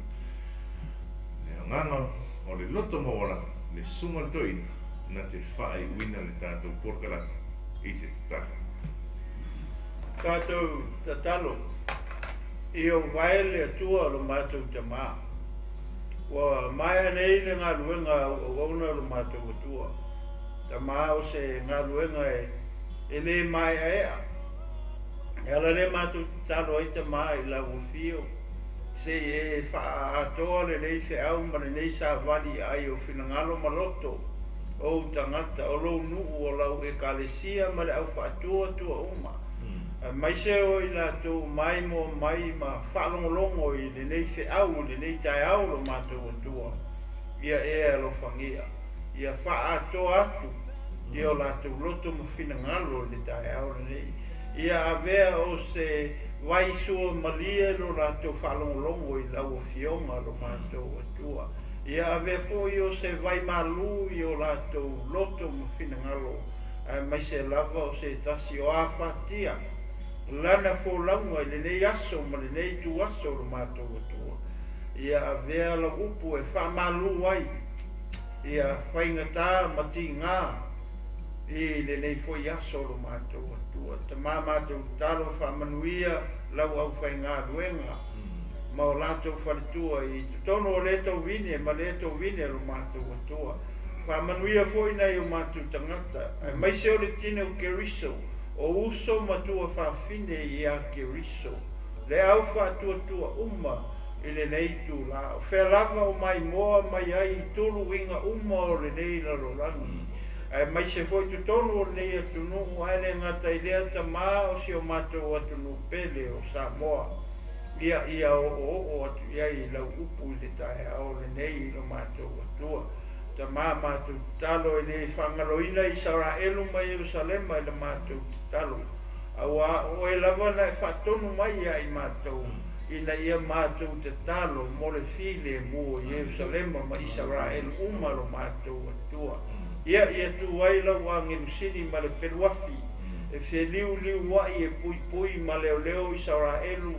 agaga o le loto maualalo, le Susuga i le Toeaina na te faaiuina le tatou polokalame i se tatalo. Tatou tatalo, i ou vae le Atua o lo matou Tamā. Ua maea nei le galuega auauauna o lo matou Atua. Tamā o se galuega e le maeaea. E ala lea matou tatalo ai Tamā i lau afio. Sei e fa'aatoa lelei fe'au ma lenei savali ai o finagalo ma loto o ou tagata, o lou nu'u, o lau ekalesia ma le aufa'atuatua uma, aemaise o i latou maimoa mai ma faalogologo i lenei fe'au i lenei taeao lo matou Atua. Ia e alofagia, ia fa'aatoa atu i o latou loto ma finagalo i le taeao lenei. Ia avea o se vaisua malie lo latou faalogologo i lau Afioga lo matou Atua. Ia avea foi o se vaimalū i o latou loto ma finagalo, aemaise lava o se tasi o afatia lana folauga i lenei aso ma lenei ituaso lo matou Atua. Ia avea lau upu e faamalū ai ia faigatā ma tigā i lenei foi aso lo matou Atua. Tamā, matou tatalo, faamanuia lau aufaigaluega ma o latou faletua i totonu o lē tovine ma lē tovine lo matou Atua. Faamanuia foi nai o matou tagata, aemaise o le tine o Keriso, o uso ma tua fafine iā Keriso, le au faatuatua uma i lenei itulā, o fea lava o maimoa mai ai i tuluiga uma o lenei lalolagi, aemaise foi totonu o lenei atunuu, ae le gata i lea, Tamā, o si o matou atunuu pele o Samoa. Ia oooo atu i ai lau upu i le taeao lenei i lo matou Atua. Tamā, matou tatalo, e lē faagaloina Isaraelu ma Ierusalema i la matou tatalo, auā oe lava na e faatonu mai ia i matou ina ia matou tatalo mo le filemu o Ierusalema ma Isaraelu uma lo matou Atua. Ia tu ai lau agelu sili ma le peluafi e feliuliua'i e puipui ma leoleo Isaraelu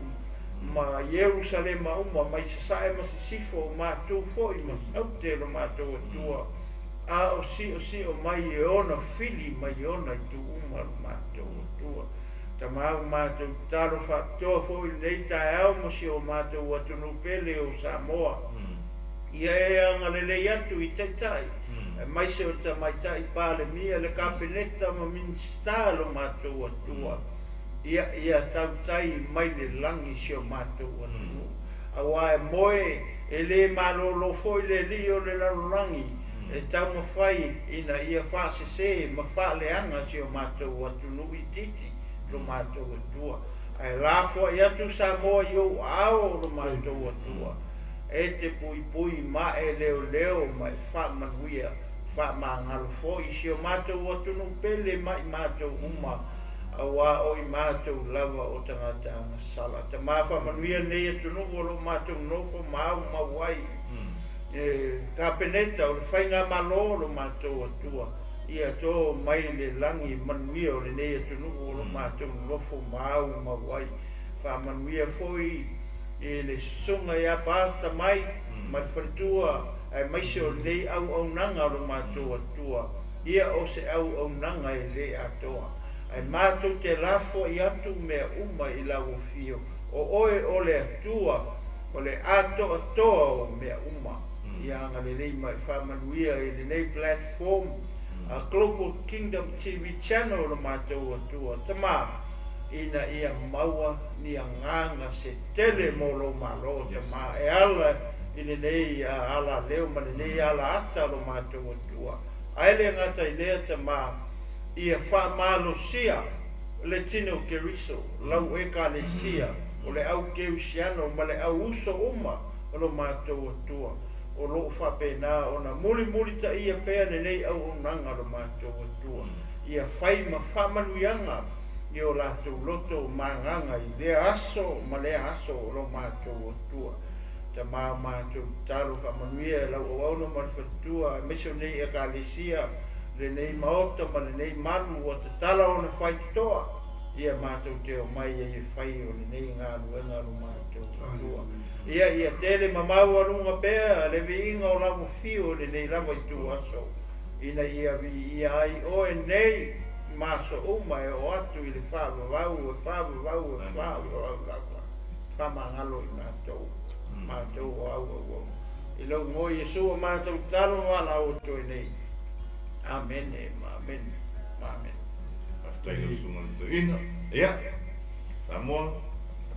ma Ierusalema uma mai sasae ma sisifo, o matou foi ma saute lo matou Atua, a o si'osi'o mai e ona fili mai ona itu uma lo matou Atua. Tamā, ua matou tatalo faapitoa foi lenei taeao mo si o matou atunuu pele o Samoa. Ia e agalelei atu i taita'i, aemaise o tamaita'i Palemia, le Kapeneta ma Minisita lo matou Atua. Ia tautai mai le lagi si o matou atunuu, auā e moe e lē malōlō foi le alii o le lalolagi e taumafai ina ia faasesē ma faaleaga si o matou atunuu itiiti lo matou Atua. Ae lafoai atu Samoa i ou aao lo matou Atua, e te puipui ma e leoleo ma e faamanuia faamagalo foi si o matou atunuu pele ma i matou uma, auā o i matou lava o tagata agasala. Tamā, faamanuia lenei atunuu o loo matou nofo ma au mau ai, e Kapeneta o le faigamālō lo matou Atua. Ia tō mai le lagi manuia o lenei atunuu o lo matou nofo ma au mau ai. Faamanuia foi i le susuga iā Pastor mai ma le faletua, aemaise o lenei auaunaga o lo matou Atua. Ia o se auaunaga e lē atoa, ae matou te lafoai atu mea uma i lau afio, o oe o le Atua o le atoatoa o mea uma. Ia agalelei ma e faamanuia i lenei platform a Global Kingdom TV Channel lo matou Atua. Tamā, ina ia maua ni agaga se tele mo lou mālō, Tamā, e ala i lenei ala leo ma lenei ala ata lo matou Atua. Ae le gata i lea, Tamā, ia faamalosia le tino o Keriso, lau ekalesia, o le au kerisiano ma le au uso uma o lo matou Atua, o loo faapena ona mulimulitaia pea lenei auaunaga lo matou Atua. Ia fai ma faamanuiaga i o latou loto magaga i lea aso ma lea aso o lo matou Atua. Tamā, matou tatalo, faamanuia e lau auauna ma le faletua, aemaise o nei ekalesia, lenei maota ma lenei malu ua tatala ona faitotoa ia matou te omai ai e fai o lenei galuega lo matou Atua. Ia tele ma maualuga pea le viiga o lau afio i lenei lava itu aso, ina ia viia ai oe nei ma aso uma e oo atu i le faavavau e faavavau e faavavau lava. Faamagalo i matou, matou o au auauna, i lou igoa Iesu o matou tatalo ma valaau atu ai nei. Amene ma amene ma amene. Faafetai lau susuga le toeaina. Ia, Samoa,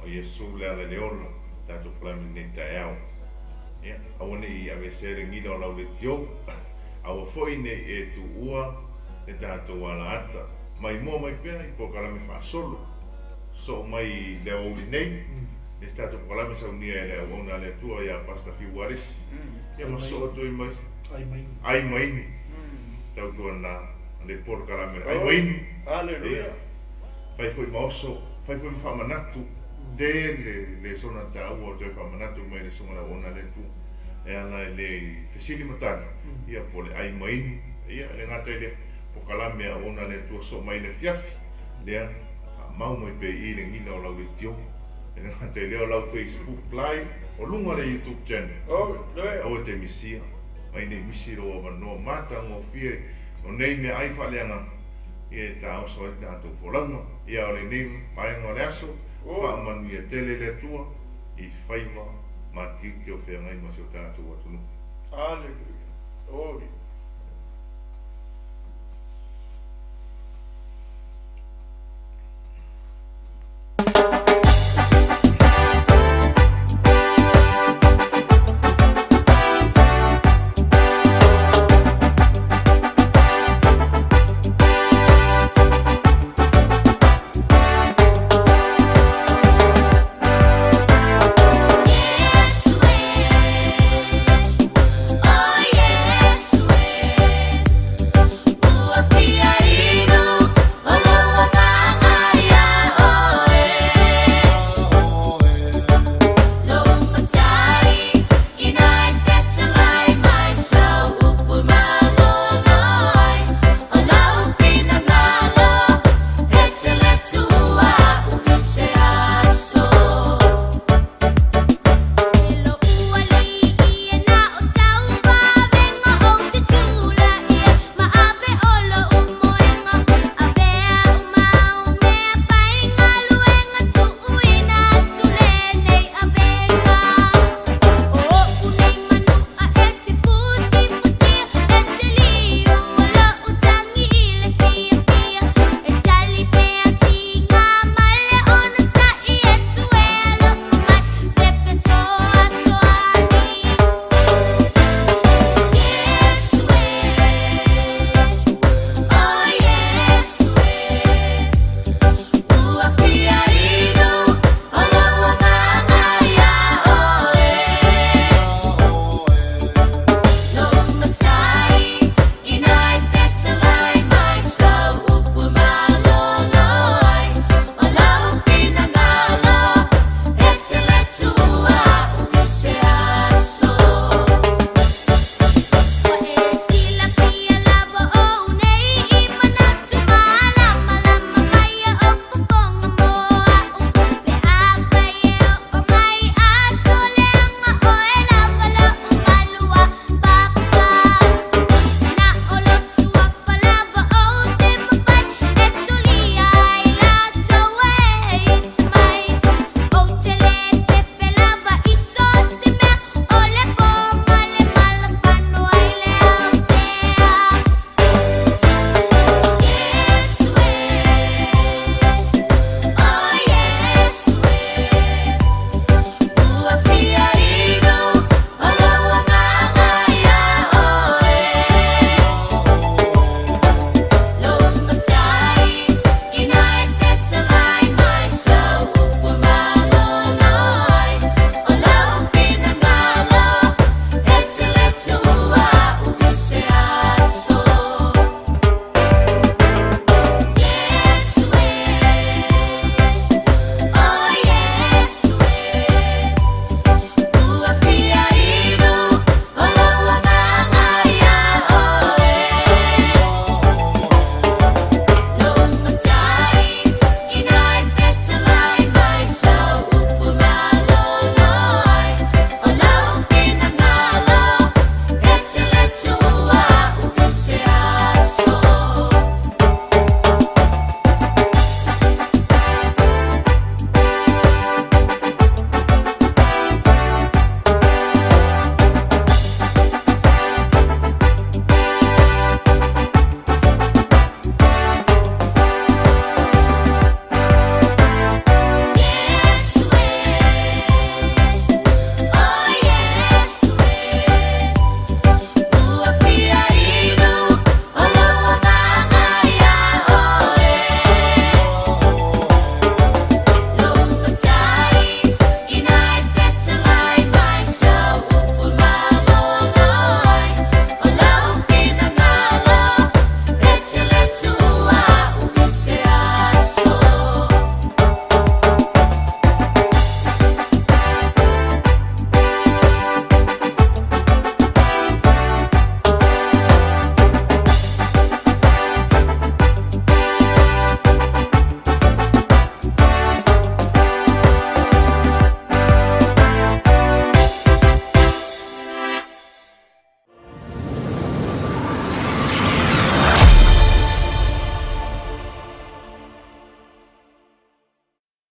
o Iesu le ala i le ola. Tatou polokalame i lenei taeao. Ia, aua ne i aveesea le gila o lau leitio, aua foi ne i e tuua le tatou alaata. Maimoa mai pea i polokalame faasolo. Sosoo mai i le aoauli nei, le isi tatou polokalame saunia e le auauna a le Atua ia Pastor Fiu Ualesi. Ia ma sosoo atu ai ma isi. Ai ma inu. Tautuana le polokalame ai ma inu. Haleluia. Fai foi ma oso, fai foi ma faamanatu. Tele le sona taua o toe faamanatu mai le susuga i le auauna a le Atua e ala i le fesili ma tali, ia po o le ai ma inu, ia e le gata i lea, polokalame a auauna a le Atua sosoo mai i le afiafi, lea faamau mai pea i i le gila o lau leitio. E le gata i lea o lau Facebook live o luga o le YouTube channel. Aua e te misia, mai nei misi lou avanoa matagofie o nei meaai faaleagaga, ia e taoso ai le tatou folauga. Ia o lenei vaega o le aso, faamanuia tele le Atua i faiva ma tiute o feagai ma si o tatou atunuu. Aleluia. Oi.